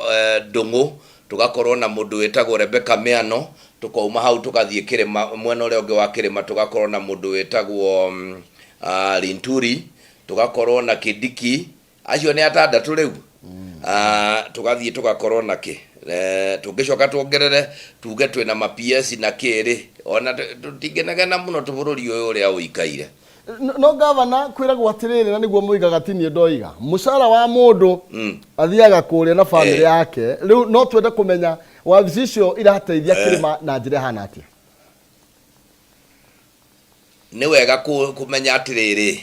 S2: Ndung'u, tũgakorwo na mũndũ wĩtagwo Rebecca Miano, tũkauma hau tũgathiĩ kĩrĩma, mwena ũrĩa ũngĩ wa kĩrĩma tũgakorwo na mũndũ wĩtagwo Linturi, tũgakorwo na Kindiki, acio nĩ atandatũ rĩu. Tũgathiĩ tũgakorwo na kĩ? Tũngĩcoka tuongerere tuge twĩna ma PS na kĩ rĩ, ona tũtingĩnegena mũno bũrũri ũyũ ũrĩa ũikaire.
S1: No gavana kwĩragwo atĩrĩrĩ na nĩguo moigaga ti niĩ ndoiga mũcara wa mũndũ athiaga kũrĩa na bamĩrĩ yake rĩu no twende kũmenya wabici icio irateithia kĩrĩma na njĩra ĩhana atĩa.
S2: Nĩ wega kũmenya atĩrĩrĩ,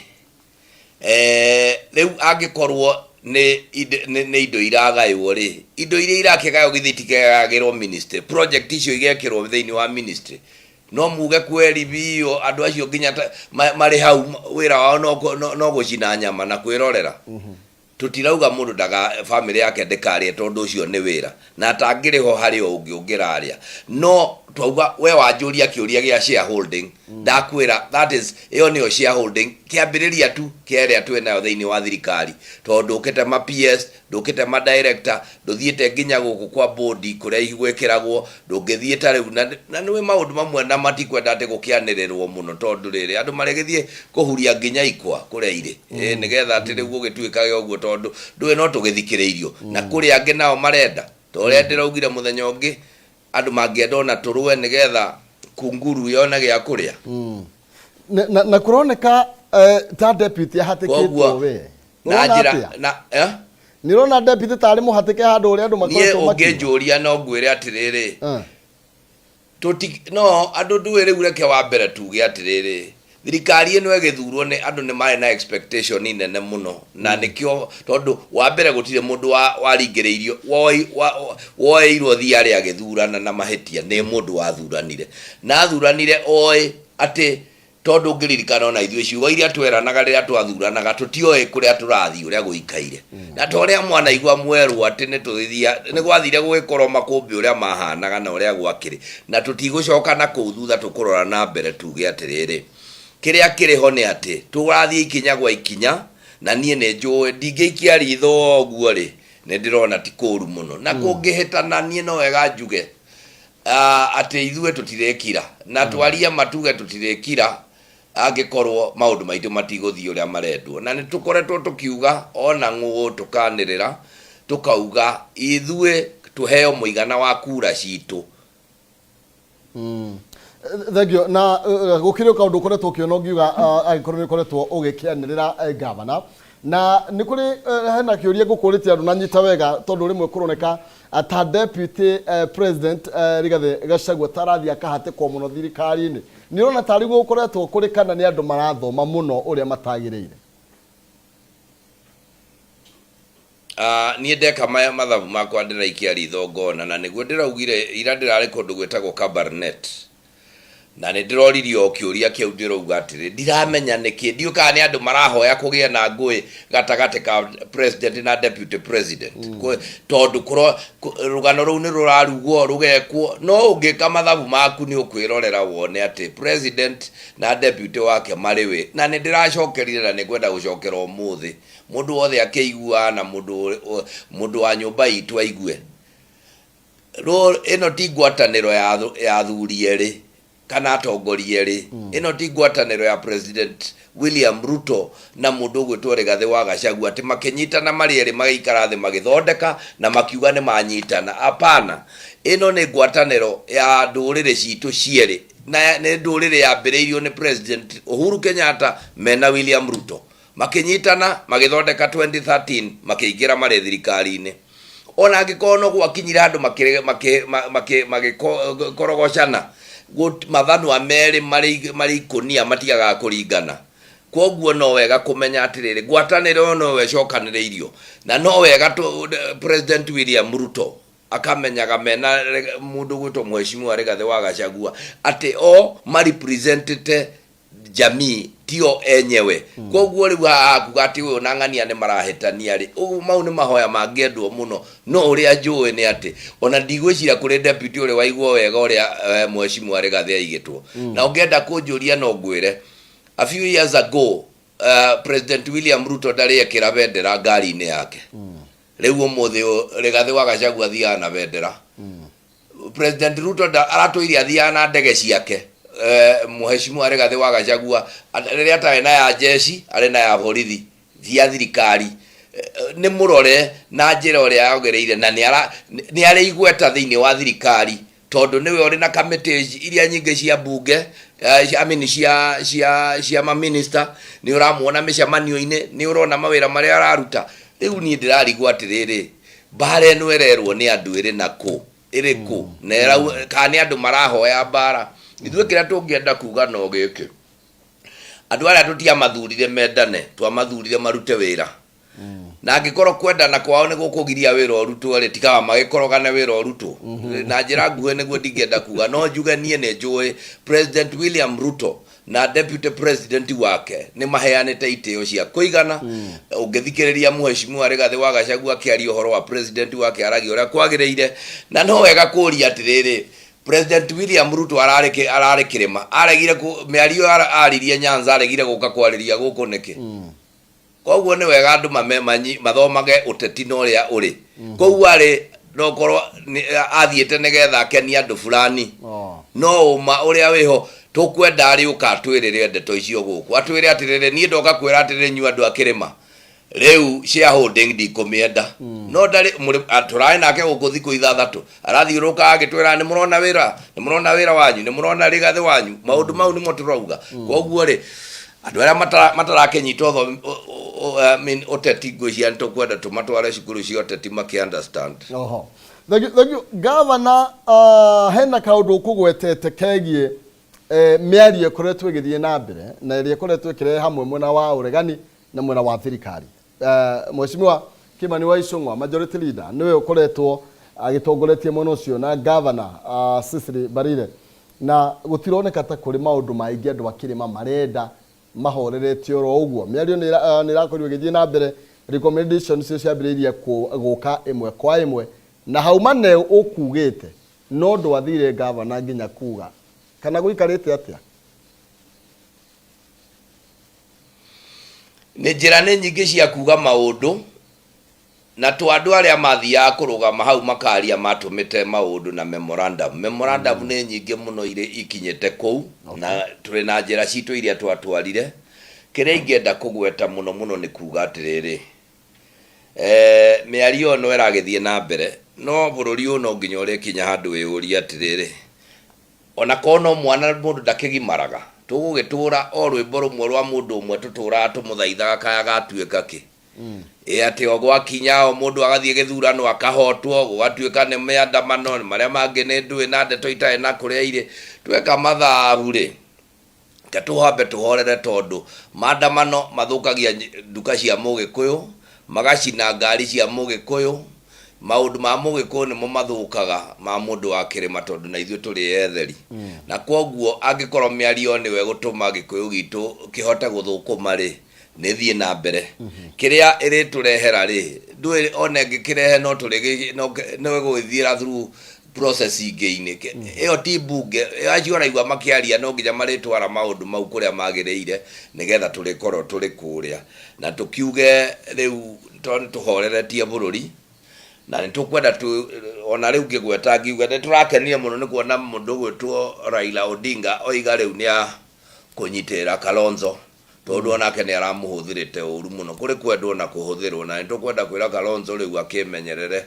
S2: rĩu angĩkorwo nĩ nĩ indo iragaywo rĩ, indo iria irakĩgaywo githĩ itikĩgayagĩrwo ministry, project icio igekĩrwo thĩinĩ wa ministry. No muge kweri biũ andũ acio nginya ta, ma, marĩ hau wĩra wao no, kũ- no, no gũcina nyama na kwĩrorera. Tũtirauga mũndũ ndaga famĩlĩ yake ndĩkarĩe tondũ ũcio nĩ wĩra na atangĩrĩ ho harĩ o ũngĩ ũngĩrarĩa. No twauga we wanjũria kĩũria gĩa shareholding ndakwĩra that is ĩyo nĩyo shareholding kĩambĩrĩria tu kĩa ĩrĩa twĩ nayo thĩinĩ wa thirikari tondũ ndũkĩte ma PS ndũkĩte ma director ndũthiĩte nginya gũkũ kwa board kũrĩa gwĩkĩragwo ndũngĩthiĩ ta rĩu na na nĩũĩ maũndũ mamwe na matikwenda atĩ gũkĩanĩrĩrwo mũno tondũ rĩrĩ andũ marĩgĩthiĩ kũhuria nginya ikwa kũrĩa irĩ mm. nĩgetha atĩ rĩu gũgĩtuĩkage ũguo tondũ ndũĩ no tũgĩthikĩrĩirio mm. na kũrĩ angĩ nao marenda ta ũrĩa ndĩraugire mũthenya ũngĩ andũ mangĩenda ona tũrũe nĩgetha kunguru yone gĩa kũrĩa mm.
S1: Na, na, na kũroneka eh, ta deputy ahatĩkĩtwo
S2: Koguo,
S1: we
S2: na
S1: Ũrona
S2: njĩra
S1: atĩa?
S2: na eh?
S1: Nĩ ũrona deputy tarĩ mũhatĩke handũ ũrĩa andũ
S2: niĩ
S1: makoretwo makiuga?
S2: ũngĩnjũria no ngwĩre atĩrĩrĩ
S1: Eh.
S2: tũti no andũ ndũĩ rĩu reke wa mbere tuge atĩrĩrĩ thirikari ĩno ĩgĩthurwo nĩ andũ nĩ marĩ na expectation nene mũno na nĩkĩo tondũ wa mbere gũtirĩ mũndũ wa waringĩrĩirio woi- wa- woeirwo thiarĩ agĩthurana na mahĩtia nĩ mũndũ wathuranire na athuranire oĩ atĩ Tondũ ũngĩririkana ona ithuĩ ciugo iria tweranaga rĩrĩa twathuranaga tũtioĩ kũrĩa tũrathiĩ ũrĩa gũikaire. Na ta ũrĩa mwanaigua mwerwo atĩ nĩ tũthia nĩ gwathire gũgĩkorwo makũmbĩ ũrĩa mahanaga na ũrĩa gwakĩrĩ. Na tũtigũcoka na kũu thutha tũkũrora na mbere tuge atĩrĩrĩ, kĩrĩa kĩrĩ ho nĩ atĩ tũrathiĩ ikinya gwa ikinya na niĩ nĩ njũĩ ndingĩikia ritho o ũguo rĩ, nĩ ndĩrona ti kũru mũno. Na kũngĩhĩtana niĩ no wega njuge atĩ ithuĩ tũtirĩkira na twarie ma tuge tũtirĩkira angĩkorwo maũndũ maitũ matigũthiĩ ũrĩa marendwo. Na nĩ tũkoretwo tũkiuga ona ng'ũũ tũkanĩrĩra tũkauga ithuĩ tũheo mũigana wa kura citũ.
S1: Thengio. Na gũkĩrĩ kaũndũ ũkoretwo ũkĩona ũngiuga, angĩkorwo nĩ ũkoretwo ũgĩkĩanĩrĩra, gavana, na nĩ kũrĩ hena kĩũria ngũkũrĩtie andũ na nyita wega, tondũ rĩmwe kũroneka ta deputy president Rigathĩ Gachagua ta arathiĩ akahatĩkwo mũno thirikari-inĩ. Nĩ ũrona tarĩ guo gũkoretwo kũrĩ, kana nĩ andũ marathoma mũno ũrĩa matagĩrĩire?
S2: Ah, niĩ ndeka maya mathabu makwa ndĩraikia ritho ngona, na nĩguo ndĩraugire ira ndĩrarĩ kũndũ gwĩtagwo Kabarnet, na nĩ ndĩroririo o kĩũria kĩu. Ndĩrauga atĩrĩ, ndiramenya nĩkĩ, ndiũĩ kana nĩ andũ marahoya kũgĩe na ngũĩ gatagatĩ ka president na deputy president. Tondũ rũgano rũu nĩ rũrarugwo rũgekwo, no ũngĩka mathabu maku nĩ ũkwĩrorera wone atĩ president na deputy wake marĩ wĩ. Na nĩ ndĩracokerire na nĩ ngwenda gũcokera ũmũthĩ, mũndũ wothe akĩiguaga na mũndũ wa nyũmba itũ aigue. Ĩno ti ngwatanĩro ya athuri erĩ kana atongoria erĩ. Ĩno ti ngwatanĩro ya President William Ruto na mũndũ ũgwĩtwo Rigathĩ wa Gachagua, atĩ makĩnyitana marĩ erĩ, magĩikara thĩ, magĩthondeka na makiuga nĩ manyitana. Hapana, ĩno nĩ ngwatanĩro ya ndũrĩrĩ citũ cierĩ, na nĩ ndũrĩrĩ yambĩrĩirio nĩ President Uhuru Kenyatta mena William Ruto. Makĩnyitana magĩthondeka 2013, makĩingĩra marĩ thirikari-inĩ. Ona angĩkorwo no gwakinyire handũ makĩkorogocana, mathanwa merĩ marĩ ikũnia matiagaga kũringana. Kwoguo no wega kũmenya atĩrĩrĩ, ngwatanĩro ĩyo noyo ĩcokanĩrĩirio, na no wega President William Ruto akamenyaga mena mũndũ gwĩtwo Mheshimiwa Rigathĩ wa Gachagua atĩ o marepresentĩte jamii, tio enyewe. Koguo rĩu haha kuga atĩ ũyũ na ng'ania nĩ marahĩtania rĩ, ũguo mau nĩ mahoya mangĩendwo mũno. No ũrĩa njũĩ nĩ atĩ ona ndigwĩciria kũrĩ deputy ũrĩ waigua wega ũrĩa Mheshimiwa Rigathĩ aigĩtwo. Na ũngĩenda kũnjũria no ngwĩre, a few years ago President William Ruto ndarĩ ekĩra bendera ngari-inĩ yake. Rĩu ũmũthĩ ũyũ, Rigathĩ wa Gachagua athiaga na bendera. President Ruto aratũire athiaga na ndege ciake. Mheshimiwa Rigathĩ wa Gachagua rĩrĩa atarĩ na ya jeshi, arĩ na ya borithi cia thirikari. Nĩ mũrore na njĩra ũrĩa yagĩrĩire, na nĩ arĩ igweta thĩinĩ wa thirikari, tondũ nĩwe ũrĩ na kamĩtĩ iria nyingĩ cia mbunge, I mean cia maminista. Nĩ ũramuona mĩcemanio-inĩ, nĩ ũrona mawĩra marĩa araruta. Rĩu niĩ ndĩrarigwo atĩrĩrĩ, mbara ĩno ĩrerwo nĩ andũ ĩrĩ na kũ, ĩrĩ kũ, na kana nĩ andũ marahoya mbara? Ithuĩ kĩrĩa tũngĩenda kuga no gĩkĩ: andũ arĩa tũtiamathurire mendane, twamathurire marute wĩra. Na angĩkorwo kwendana kwao nĩ gũkũgiria wĩra ũrutwo rĩ, tigaga magĩkorogane, wĩra ũrutwo. Na njĩra nguhĩ nĩguo ndingĩenda kuga, no njuge niĩ nĩ njũĩ President William Ruto na deputy president wake nĩ maheanĩte itĩo cia kũigana. Ũngĩthikĩrĩria Mheshimiwa Rigathĩ wa Gachagua akĩaria ũhoro wa president wake, aragia ũrĩa kwagĩrĩire. Na no wega kũria atĩrĩrĩ, President William Ruto ararĩ kĩrĩma, aregire mĩario aririe Nyanza, aregire gũka kwarĩria gũkũ nĩkĩ? Koguo nĩ wega andũ mathomage ũteti na ũrĩa ũrĩ koguo arĩ nokorwo athiĩte nĩgetha akenie andũ fulani. No ũma ũrĩa wĩho, tũkwenda arĩũka atwĩrĩre ndeto icio gũkũ, atwĩre atĩrĩrĩ, niĩ ndoka kwĩra atĩrĩrĩ, inyuĩ andũ a kĩrĩma, rĩu shareholding ndikũmĩenda. No ndarĩ tũrarĩ nake gũkũ thikũ 6, arathiũrũrũka agĩtwĩra nĩ mũrona wĩra, nĩ mũrona wĩra wanyu, nĩ mũrona Rigathĩ wanyu. Maũndũ mau nĩmo tũrauga. Koguo rĩ, andũ arĩa matarakĩnyita ũthomi, I mean, ũteti, ngwĩciria nĩ tũkwenda tũmatware cukuru cia ũteti makĩ understand.
S1: Oho. Thank you, thank you. Gavana, hena kaũndũ ũkũgwetete kegiĩ mĩario ĩkoretwo ĩgĩthiĩ na mbere na ĩrĩa ĩkoretwo ĩkĩrehe hamwe mwena wa ũregani na mwena wa thirikari. Mheshimiwa Kimani wa Ichung'wa, majority leader, nĩwe ũkoretwo agĩtongoretie mwena ũcio na gavana Cecily Mbarire, na gũtironeka ta kũrĩ maũndũ maingĩ andũ a kĩrĩma marenda, mahoreretie oro ũguo. Mĩario nĩ ĩrakorirwo ĩgĩthiĩ na mbere, recommendations cio ciambĩrĩirie gũka ĩmwe kwa ĩmwe, na hau maneo ũkugĩte no ndwathire gavana nginya kuga kana gũikarĩte atĩa?
S2: Nĩ njĩra nĩ nyingĩ cia kuga maũndũ, na to andũ arĩa mathiaga kũrũgama hau makaria matũmĩte maũndũ na memorandum. Memorandum nĩ nyingĩ mũno irĩ ikinyĩte kũu, na tũrĩ na njĩra citũ iria twatwarire. Kĩrĩa ingĩenda kũgweta mũno mũno nĩ kuga atĩrĩrĩ, mĩario ĩyo no ĩragĩthiĩ na mbere, no bũrũri ũyũ no nginya ũrĩkinya handũ wĩyũrie atĩrĩrĩ, Ona korwo no mwana mũndũ ndakĩgimaraga, tũgũgĩtũra o rwĩmbo rũmwe rwa mũndũ ũmwe tũtũraga tũmũthaithaga kaya gatuĩka kĩ. Ĩ atĩ o gwakinya o mũndũ agathiĩ gĩthurano akahotwo, gũgatuĩka nĩ mĩandamano, marĩa mangĩ nĩ ndũĩ na ndeto itarĩ na kũrĩa irĩ. Tweka mathabu rĩ, Reke tũhambe tũhorere tondũ maandamano mathũkagia nduka cia mũgĩkũyũ, magacina ngari cia mũgĩkũyũ, maũndũ ma mũgĩkũyũ nĩmo mathũkaga ma mũndũ wa kĩrĩma tondũ na ithuĩ tũrĩ etheri. Na kwoguo angĩkorwo mĩario nĩyo ĩgũtũma gĩkũyũ gitũ kĩhote gũthũkũma rĩ, nĩ ĩthiĩ na mbere. Kĩrĩa ĩrĩtũrehera rĩ, ndũĩ ona ĩngĩkĩrehe no tũrĩ no ĩgũgĩthiĩra through processing-inĩ ĩyo ti mbunge acio ũraigua makĩaria no nginya marĩtwara maũndũ mau kũrĩa magĩrĩire nĩgetha tũrĩkorwo tũrĩ kũrĩa na tũkiuge rĩu tondũ nĩ tũhoreretie bũrũri na nĩ tũkwenda ona rĩu ngĩgweta ngiuga nĩ tũrakenire mũno nĩ kuona mũndũ ũgwĩtwo Raila Odinga oiga rĩu nĩ akũnyitĩrĩra Kalonzo Tondũ onake nĩ aramũhũthĩrĩte ũru mũno. Kũrĩ kwendwo na kũhũthĩrwo na nĩtũkwenda kwĩra Kalonzo rĩu akĩmenyerere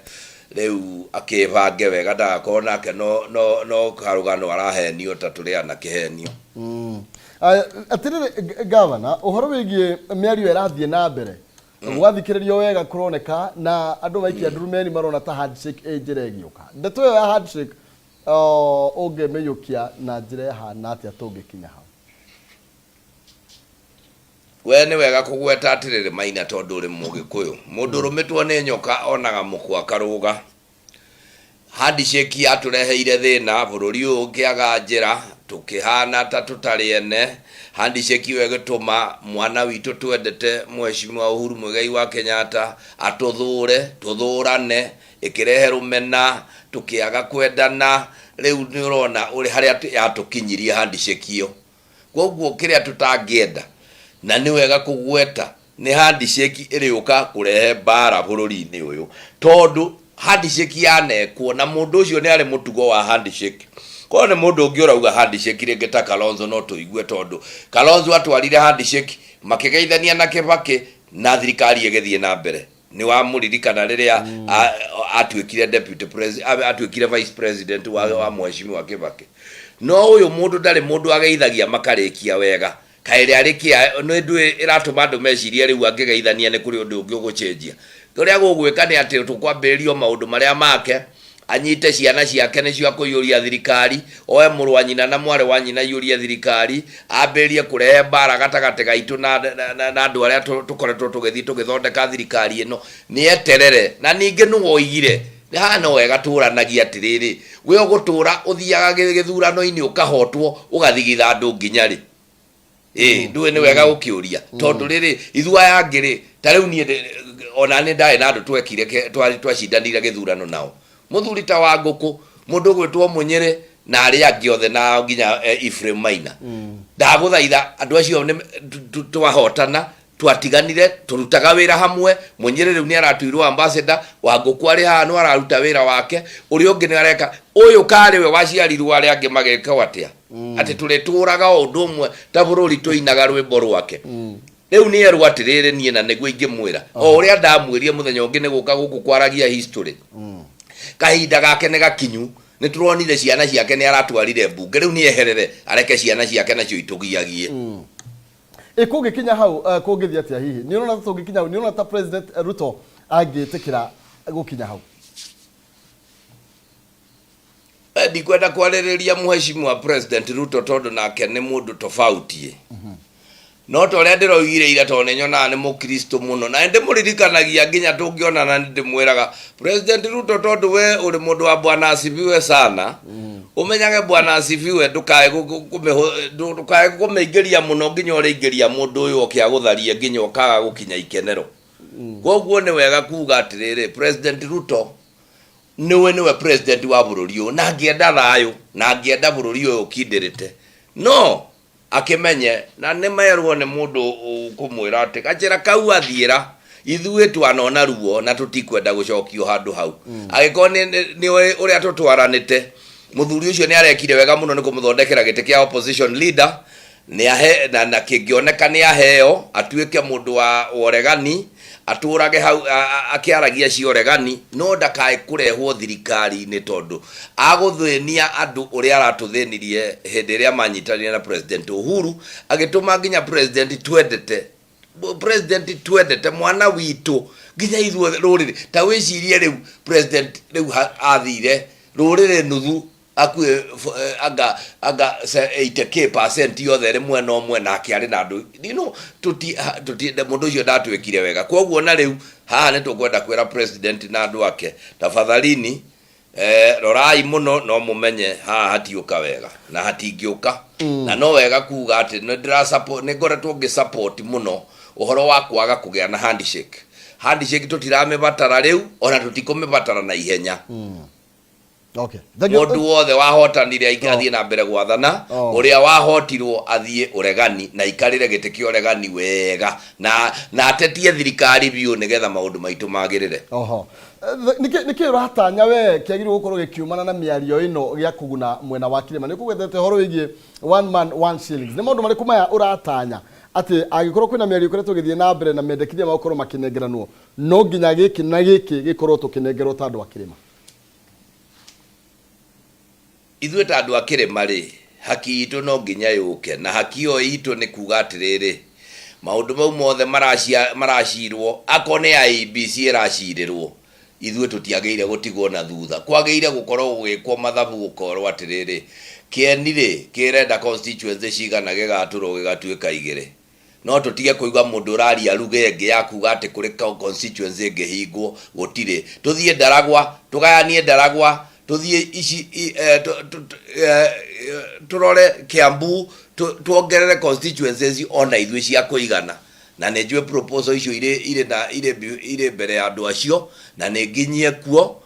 S2: rĩu akĩbange wega ndagakorwo nake no no no karũgano arahenio ta tũrĩ anakĩhenio.
S1: Atĩrĩrĩ gavana, ũhoro wĩgiĩ mĩario ĩrathiĩ na mbere gwathikĩrĩrio wega kũroneka na andũ maikia ndurumeni marona ta handshake ĩ njĩra ĩgĩũka. Ndeto ĩyo ya handshake ũngĩmĩiyũkia na njĩra ĩhana atĩa tũngĩkinya hau?
S2: We nĩ wega kũgweta atĩrĩrĩ Maina tondũ ũrĩ mũgĩkũyũ. Mũndũ ũrũmĩtwo nĩ nyoka onaga mũkwa akarũga. Handshake yatũreheire thĩna, bũrũri ũyũ ũkĩaga njĩra, tũkĩhana ta tũtarĩ ene. Handshake ĩyo ĩgĩtũma mwana witũ twendete Mheshimiwa Uhuru Muigai wa Kenyatta atũthũre, tũthũrane, ĩkĩrehe rũmena, tũkĩaga kwendana. Rĩu nĩ ũrona harĩa yatũkinyirie handshake ĩyo. Kwoguo kĩrĩa tũtangĩenda, na nĩ wega kũgweta, nĩ handshake ĩrĩũka kũrehe mbaara bũrũri-inĩ ũyũ. Tondũ handshake yanekwo, na mũndũ ũcio nĩ arĩ mũtugo wa handshake. Korwo nĩ mũndũ ũngĩ ũrauga handshake rĩngĩ ta Kalonzo no tũigue tondũ Kalonzo atwarire handshake, makĩgeithania na Kibaki na thirikari ĩgĩthiĩ na mbere. Nĩ wamũririkana rĩrĩa atuĩkire deputy president, atuĩkire vice president wa, wa mheshimiwa Kibaki. No ũyũ mũndũ ndarĩ mũndũ ageithagia makarĩkia wega. Kaĩ rĩarĩ kĩa nĩ ndũĩ ĩratũma andũ mecirie rĩu angĩgeithania nĩ kũrĩ ũndũ ũngĩ ũgũcenjia. Ũrĩa gũgwĩka nĩ atĩ tũkwambĩrĩria o maũndũ marĩa make anyite ciana ciake nĩcio akũiyũria thirikari, oe mũrũ wa nyina na mwarĩ wa nyina aiyũrie thirikari, ambĩrĩrie kũrehe mbara gatagatĩ gaitũ na, na, na, na andũ arĩa tũkoretwo tũgĩthiĩ tũgĩthondeka thirikari ĩno, nĩ eterere. Na ningĩ nũ woigire, haha no wega tũranagie atĩrĩrĩ, we ũgũtũra ũthiaga gĩthurano-inĩ ũkahotwo ũgathigitha andũ nginya rĩ? Ĩĩ, ndũĩ nĩ wega gũkĩũria tondũ rĩrĩ ithuĩ aya angĩ rĩ ta rĩu niĩ ona nĩ ndarĩ na andũ twekire twacindanire gĩthurano nao mũthuri ta wa ngũkũ mũndũ ũgwĩtwo mũnyĩrĩ na arĩa angĩ othe na nginya Ephraim Maina ndagũthaitha andũ acio twahotana twatiganire tũrutaga wĩra hamwe mũnyĩrĩ rĩu nĩ aratuirwo ambassador wa ngũkũ arĩ haha no araruta wĩra wake ũrĩa ũngĩ nĩ areka ũyũ karĩ we waciarirwo arĩa angĩ magĩka atĩa atĩ tũrĩtũraga o ũndũ ũmwe ta bũrũri tũinaga rwĩmbo rwake rĩu nĩ erwo atĩrĩrĩ niĩ na nĩguo ingĩmwĩra o ũrĩa ndamwĩrire mũthenya ũngĩ nĩ gũka gũkũ kwaragia history kahinda gake nĩ gakinyu nĩ tũronire ciana ciake nĩ aratwarire mbunge rĩu nĩ eherere areke ciana ciake nacio itũgiagie
S1: Ĩ kũngĩkinya hau kũngĩthiĩ atĩa hihi? Nĩ ũrona ta tũngĩkinya hau? Nĩ ũrona ta President Ruto angĩtĩkĩra gũkinya hau?
S2: Ndikwenda kwarĩrĩria Mheshimiwa President Ruto tondũ nake nĩ mũndũ tofauti no ta ũrĩa ndĩroigire ira tondũ nĩ nyonaga nĩ mũkristo mũno na ndĩmũririkanagia nginya tũngĩonana nĩ ndĩmwĩraga President Ruto tondũ we ũrĩ mũndũ wa bwana asifiwe sana ũmenyage bwana asifiwe ndũkae ndũkae kũmĩingĩria mũno nginya ũrĩingĩria mũndũ ũyũ oke agũtharie nginya ũkaga gũkinya ikenero koguo nĩ wega kuga atĩrĩrĩ President Ruto nĩwe nĩwe president wa bũrũri ũyũ na angĩenda thayũ na angĩenda bũrũri ũyũ ũkindĩrĩte no akĩmenye na nĩ merwo nĩ mũndũ ũkũmwĩra atĩ gacĩra kau athiĩra ithuĩ twanona ruo na tũtikwenda gũcokio handũ hau angĩkorwo nĩ ũĩ ũrĩa tũtwaranĩte mũthuri ũcio nĩ arekire wega mũno nĩ kũmũthondekera gĩtĩ kĩa opposition leader nĩ ahe na, na kĩngĩoneka nĩ aheo atuĩke mũndũ wa ũregani. Atũrage hau akĩaragia cia ũregani no ndakae kũrehwo thirikari-inĩ tondũ agũthĩnia andũ ũrĩa aratũthĩnirie hĩndĩ ĩrĩa manyitanire na President Uhuru agĩtũma nginya President twendete President twendete mwana witũ nginya ithuothe rũrĩrĩ ta wĩcirie rĩu President rĩu athire rũrĩrĩ nuthu akuĩ anga anga 80k percent yothe ĩrĩ mwena ũmwe nake arĩ na andũ you know tuti tuti mũndũ ũcio ndatwĩkire wega kwoguo na rĩu haha nĩ tũkwenda kwĩra president na andũ ake tafadhalini eh, rorai mũno no mũmenye haha hatiũka wega na hatingĩũka na no wega kuga atĩ nĩ ndĩra support nĩ ngoretwo ngĩ support mũno ũhoro wa kwaga kũgĩa na handshake handshake tũtiramĩbatara rĩu ona tũtikũmĩbatara na ihenya
S1: Okay. Thank you.
S2: Mũndũ wothe wahotanire athiĩ na mbere gwathana, ũrĩa wahotirwo athiĩ ũregani na aikarĩre gĩtĩ kĩa ũregani wega na na atetie thirikari biũ nĩgetha maũndũ maitũ magĩrĩre.
S1: Oho. Nĩkĩ nĩkĩ ũratanya we kĩagĩrĩirwo gũkorwo gĩkiumana na mĩario ĩno gĩa kũguna mwena wa kĩrĩma? Nĩ ũkũgwetete ũhoro wĩgiĩ one man one shillings. Nĩ maũndũ marĩkũ maya ũratanya atĩ angĩkorwo kwĩna mĩario ĩkoretwo ĩgĩthiĩ na mbere na mendekithia ma gũkorwo makĩnengeranwo no nginya gĩkĩ na gĩkĩ gĩkorwo tũkĩnengerwo ta andũ a kĩrĩma?
S2: Ithuĩ ta andũ a kĩrĩma-rĩ, haki itũ no nginya yũke, na haki ĩyo itũ nĩ kuga atĩrĩrĩ, maũndũ mau mothe maracirwo, akorwo nĩ IEBC ĩracirĩrwo, ithuĩ tũtiagĩrĩire gũtigwo na thutha. Kwagĩrĩire gũkorwo gũgĩkwo mathabu gũkorwo atĩrĩrĩ, kĩeni-rĩ, kĩrenda constituency cigana gĩgatũrwo gĩgatuĩka igĩrĩ. No tũtige kũigua mũndũ ũraria lugha ĩngĩ ya kuga atĩ kũrĩ constituency ĩngĩhingwo, gũtirĩ. Tũthiĩ Ndaragwa, tũgayanie Ndaragwa, tũthiĩ ici tũrore Kiambu, tuongerere constituencies ona ithuĩ cia kũigana. Na nĩ njũĩ proposal icio irĩ irĩ na irĩ irĩ mbere ya andũ acio, na nĩ nginyie kuo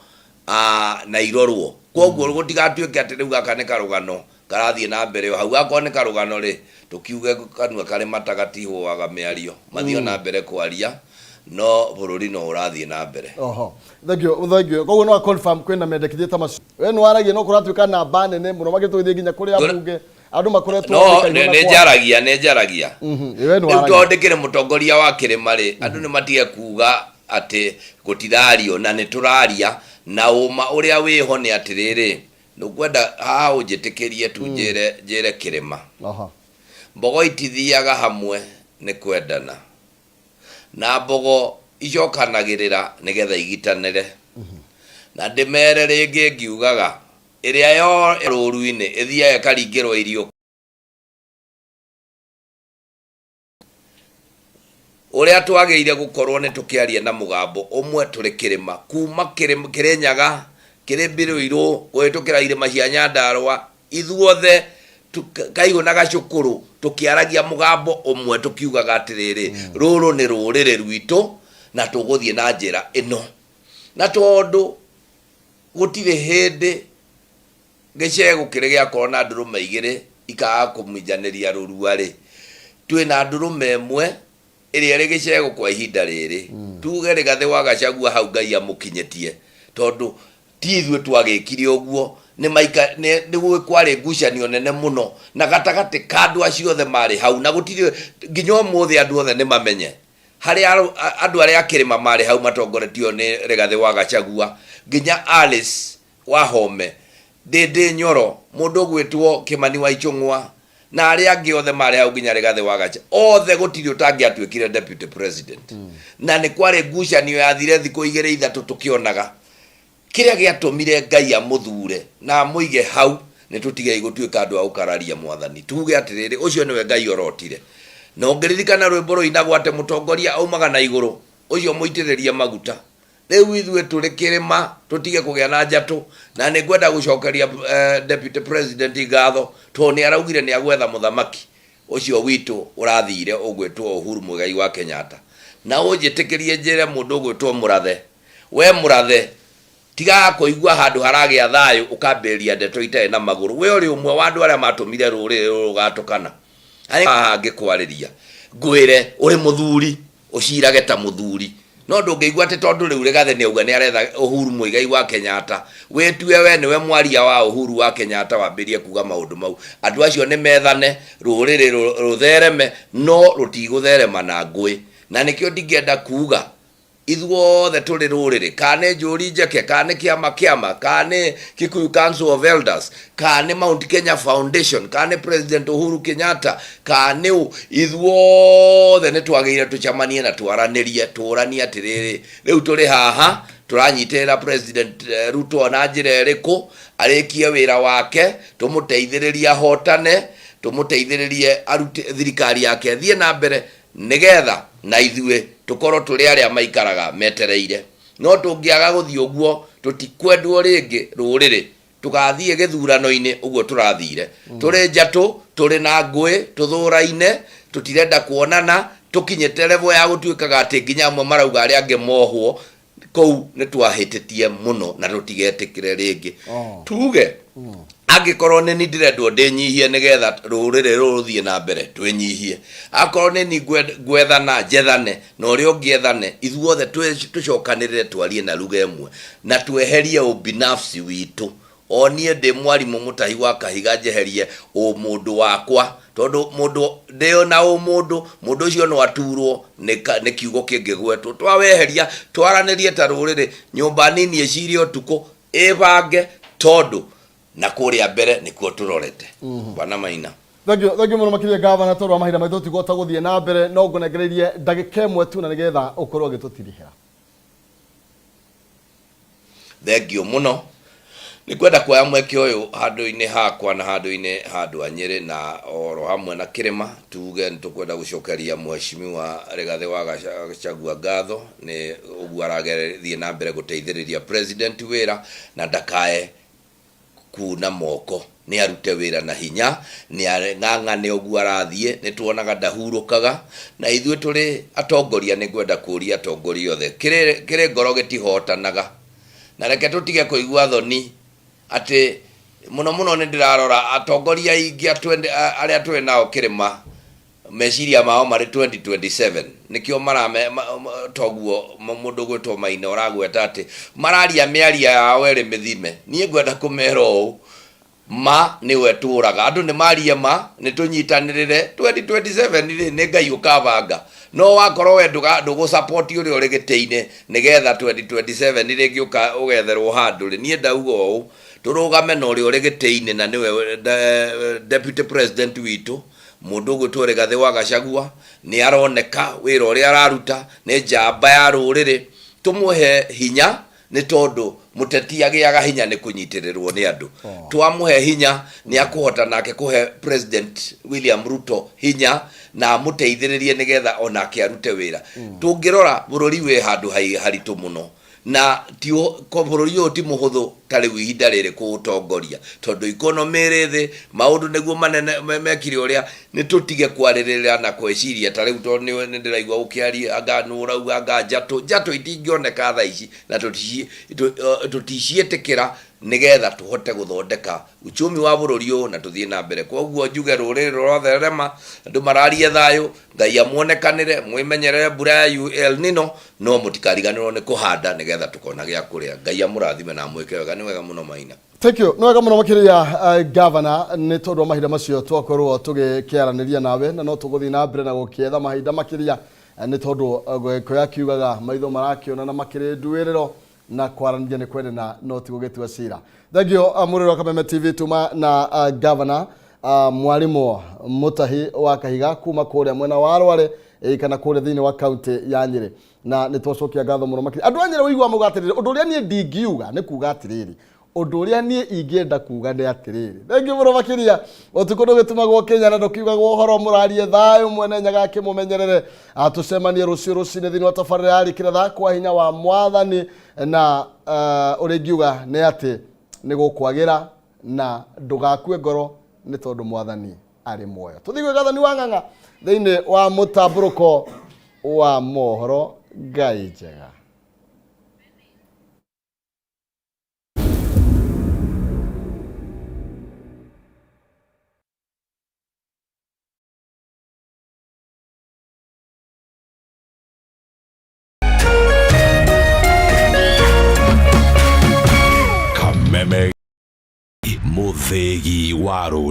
S2: na irorwo. Kwoguo gũtigatuĩke atĩ rĩu gaka nĩ karũgano karathiĩ na mbere o hau. Akorwo nĩ karũgano rĩ, tũkiuge kanua karĩ mata gatihũaga mĩario. Mathiĩ o na mbere kwaria, no bũrũri no ũrathiĩ na mbere.
S1: Oho. Thank you, thank you. Koguo no confirm kwĩna mendekithia ta macio. We nĩ waragia no kũratuĩka namba nene mũno makĩria tũgĩthiĩ nginya kũrĩ ambunge. Andũ makoretwo
S2: No
S1: makaigua
S2: nĩ
S1: na
S2: nĩ
S1: kwa.
S2: njaragia, nĩ njaragia.
S1: We nĩ
S2: Rĩu
S1: waragia.
S2: tondũ ndĩkĩrĩ mũtongoria wa kĩrĩma rĩ, andũ nĩ matige kuga atĩ gũtirario na nĩ tũraria na ũma ũrĩa wĩho nĩ atĩrĩrĩ, Nũkwenda haha ũnjĩtĩkĩrie tu njĩre njĩre kĩrĩma.
S1: Aha.
S2: Mbogo itithiaga hamwe nĩ kwendana. Na mbogo icokanagĩrĩra nĩgetha igitanĩre. Na ndĩmere rĩngĩ ngiugaga, ĩrĩa yo rũru-inĩ ĩthiaga ĩkaringĩrwo irio. Ũrĩa twagĩrĩire gũkorwo nĩ tũkĩaria na mũgambo ũmwe tũrĩ kĩrĩma, kuma Kĩrĩnyaga, kĩrĩ Mbirũirũ, kũhĩtũkĩra irĩma cia Nyandarũa, ithuothe Kaihũ na Gacũkũrũ tũkĩaragia mũgambo ũmwe tũkiugaga atĩrĩrĩ, rũrũ nĩ rũrĩrĩ rwitũ na tũgũthiĩ na njĩra ĩno. Na tondũ gũtirĩ hĩndĩ Gĩcegũ kĩrĩ gĩakorwo na ndũrũme igĩrĩ ikaga kũminjanĩria rũrua-rĩ, twĩ na ndũrũme ĩmwe ĩrĩa ĩrĩ gĩcegũ kwa ihinda rĩrĩ. Tuge Rĩgathĩ wa Gachagua hau Ngai amũkinyĩtie tondũ ti ithuĩ twagĩkire ũguo, nĩ maika, nĩ, nĩ kwarĩ ngucanio nene mũno na gatagatĩ ka andũ acio othe marĩ hau na gũtirĩ, nginya ũmũthĩ andũ othe nĩ mamenye harĩa andũ arĩa a kĩrĩma marĩ hau matongoretio nĩ Rĩgathĩ wa Gachagua nginya Alice Wahome, Ndĩndĩ Nyoro, mũndũ ũgwĩtwo Kĩmani wa Ichũng'wa, na arĩa angĩ othe marĩ hau nginya Rĩgathĩ wa Gachagua, othe gũtirĩ ũtangĩatuĩkire deputy president. Na nĩ kwarĩ ngucanio yathire thikũ igĩrĩ ithatũ tũkĩonaga. Kĩrĩa gĩatũmire Ngai amũthure na amũige hau, nĩ tũtigei gũtuĩka andũ a gũkararia Mwathani. Tuge atĩrĩrĩ, ũcio nĩwe Ngai orotire. Na ũngĩririkana rwĩmbo rũinagwo atĩ mũtongoria aumaga na igũrũ, ũcio mũitĩrĩrie maguta. Rĩu ithuĩ tũrĩ kĩrĩma tũtige kũgĩa na njatũ, na nĩ ngwenda gũcokeria Deputy President ngatho tondũ nĩ araugire nĩ agwetha mũthamaki ũcio witũ ũrathire ũgwĩtwo Uhuru Muigai wa Kenyatta. Na ũnjĩtĩkĩrie njĩre mũndũ ũgwĩtwo Mũrathe, we Mũrathe, tigaga kũigua handũ haragĩa thayũ ũkambĩrĩria ndeto itarĩ na magũrũ. We ũrĩ ũmwe wa andũ arĩa matũmire rũrĩrĩ rũrũ rũgatũkana. Haha ngĩkwarĩria ngwĩre ũrĩ mũthuri. Ũcirage ta mũthuri. No ndũngĩigua atĩ tondũ rĩu Rigathĩ nĩauga nĩaretha Uhuru Muigai wa Kenyatta, wĩtue we nĩwe mwaria wa Uhuru wa Kenyatta wambĩrĩrie kuga maũndũ mau. Andũ acio nĩmethane, rũrĩrĩ rũthereme, no rũtigũtherema na ngũĩ. Na nĩkĩo ndingĩenda kuga Ithuothe tũrĩ rũrĩrĩ, kana nĩ Njũri Njeke, kana nĩ kĩama kĩama, kana nĩ Kikuyu Council of Elders, kana nĩ Mount Kenya Foundation, kana nĩ President Uhuru Kenyatta, kana nĩ ũ, ithuothe nĩ twagĩrĩire tũcemanie na twaranĩrie, tũranie atĩrĩrĩ, rĩu tũrĩ haha tũranyitĩrĩra President Ruto na njĩra ĩrĩkũ arĩkie wĩra wake, tũmũteithĩrĩrie ahotane, tũmũteithĩrĩrie arute thirikari yake ĩthiĩ na mbere, nĩgetha na ithuĩ tũkorwo tũrĩ arĩa maikaraga metereire. No tũngĩaga gũthiĩ ũguo, tũtikwendwo rĩngĩ rũrĩrĩ, tũgathiĩ gĩthurano-inĩ ũguo tũrathire tũrĩ njatũ, tũrĩ na ngũĩ, tũthũraine, tũtirenda kuonana, tũkinyĩte level ya gũtuĩkaga atĩ nginya amwe marauga arĩa angĩ mohwo. Kũu nĩ twahĩtĩtie mũno na tũtigetĩkĩre rĩngĩ. Tuge angĩkorwo nĩ ni ndĩrendwo ndĩnyihie nĩgetha rũrĩrĩ rũrũ rũthiĩ na mbere, twĩnyihie. Akorwo nĩ ni ngwethana, njethane na ũrĩa ũngĩ ethane, ithuothe tũcokanĩrĩre, twarie na lugha ĩmwe na tweherie ũbinafsi witũ. O niĩ ndĩ mwarimũ Mũtahi wa Kahiga, njeherie ũmũndũ wakwa, tondũ mũndũ ndĩ na ũmũndũ, mũndũ ũcio no aturwo nĩ kiugo kĩngĩgwetwo. Twaweheria, twaranĩrie ta rũrĩrĩ, nyũmba nini ĩcire ũtukũ, ĩbange, tondũ na kũrĩa mbere nĩkuo tũrorete. Bwana Maina.
S1: Thank you, thank you mũno makĩria, gavana. Tondũ wa mahinda maitũ tũtigũhota gũthiĩ na mbere, no ngũnengereirie ndagĩka ĩmwe tu na nĩgetha ũkorwo ũgĩtũtirihĩra.
S2: Thengio mũno. Nĩ kwenda kuoya mweke ũyũ handũ-inĩ hakwa na handũ-inĩ ha andũ a Nyĩrĩ na oro hamwe na kĩrĩma, tuge nĩ tũkwenda gũcokeria Mheshimiwa Rigathĩ wa Gachagua ngatho nĩ ũguo arathiĩ na mbere gũteithĩrĩria president wĩra, na ndakae kuna moko, nĩ arute wĩra na hinya, nĩ ang'ang'ane ũguo arathiĩ, nĩ tuonaga ndahurũkaga. Na ithuĩ tũrĩ atongoria, nĩ ngwenda kũria atongoria othe, kĩrĩ ngoro gĩtihotanaga, na reke tũtige kũigua thoni atĩ mũno mũno nĩ ndĩrarora atongoria aingĩ arĩa twĩ nao kĩrĩma, meciria mao marĩ 2027, nĩkĩo marame toguo mũndũ gwĩtwo Maina ũragweta atĩ mararia mĩaria yao ĩrĩ mĩthime. Niĩ ngwenda kũmera ũũ, ma nĩwe tũraga, andũ nĩ marie ma, nĩ tũnyitanĩrĩre 2027 rĩ, nĩ Ngai ũkabanga. No wakorwo we ndũgũ support ũrĩa ũrĩ gĩtĩ-inĩ nĩgetha 2027 rĩngĩ ũgetherwo handũ rĩ, niĩ ndauga ũũ, tũrũgame na ũrĩa ũrĩ gĩtĩ-inĩ, na nĩwe deputy president witũ, mũndũ ũgwĩtwo Rigathĩ wa Gachagua. Nĩ aroneka wĩra ũrĩa araruta, nĩ njamba ya rũrĩrĩ, tũmũhe hinya, nĩ tondũ mũteti agĩaga hinya nĩ kũnyitĩrĩrwo nĩ andũ. Twamũhe hinya, nĩ akũhota nake kũhe President William Ruto hinya na amũteithĩrĩrie nĩgetha onake arute wĩra. Tũngĩrora bũrũri wĩ handũ haritũ mũno, na ti ko bũrũri ũyũ ti mũhũthũ ta rĩu ihinda rĩrĩ kũũtongoria, tondũ economy ĩrĩ thĩ, maũndũ nĩguo manene mekire ũrĩa. Nĩ tũtige kwarĩrĩra na gwĩciria ta rĩu, tondũ nĩ ndĩraigua ũkĩaria anga nũ ũrauga anga njatũ njatũ itingĩoneka thaa ici, na tũticiĩtĩkĩra, nĩgetha tũhote gũthondeka uchumi wa bũrũri ũyũ na tũthiĩ na mbere. Koguo njuge rũrĩrĩ rũrotherema, andũ mararie thayũ, Ngai amuonekanĩre, mwĩmenyerere mbura ya El Nino, no mũtikariganĩrwo nĩ kũhanda nĩgetha tũkona gĩa kũrĩa. Ngai amũrathime na amwĩke wega. Nĩ wega mũno, Maina.
S1: Thank you. Nĩ wega mũno makĩria, governor, nĩ tondũ wa mahinda macio twakorwo tũgĩkĩaranĩria nawe, na no tũgũthiĩ na mbere na gũkĩetha mahinda makĩria, nĩ tondũ Gĩkũyũ akiugaga maitho marakĩona na makĩrĩ nduĩrĩro, na kwaranĩria nĩ kwendana no ti gũgĩtua cira. Thank you. Mũrĩro wa Kameme TV, tuma na governor, mwarimũ Mũtahi wa Kahiga kuma kũrĩa mwena wa Rware, kana kũrĩa thĩinĩ wa kaunti ya Nyĩrĩ, na nĩ twacokia ngatho mũno makĩria. Andũ a Nyĩrĩ ũigua mauga atĩrĩrĩ, ũndũ ũrĩa niĩ ndingiuga nĩ kuga atĩrĩrĩ, ũndũ ũrĩa niĩ ingĩenda kuga nĩ atĩrĩrĩ, thengiũ mũno makĩria. Ũtukũ ndũgĩtumagwo Kenya na ndũkiugagwo ũhoro, mũrarie thayũ, mwene Nyaga akĩmũmenyerere. Tũcemanie rũciũ rũcinĩ thĩinĩ wa tabarĩra ya Rĩkĩra Tha kwa hinya wa Mwathani, na ũrĩa ingiuga nĩ atĩ nĩ gũkwagĩra na ndũgakue ngoro, nĩ tondũ Mwathani arĩ muoyo. Tũthiĩ gwĩ Gathoni wa Ng'ang'a thĩinĩ wa mũtambũrũko wa mohoro. Ngai njega.
S16: Kameme, Muthegi wa.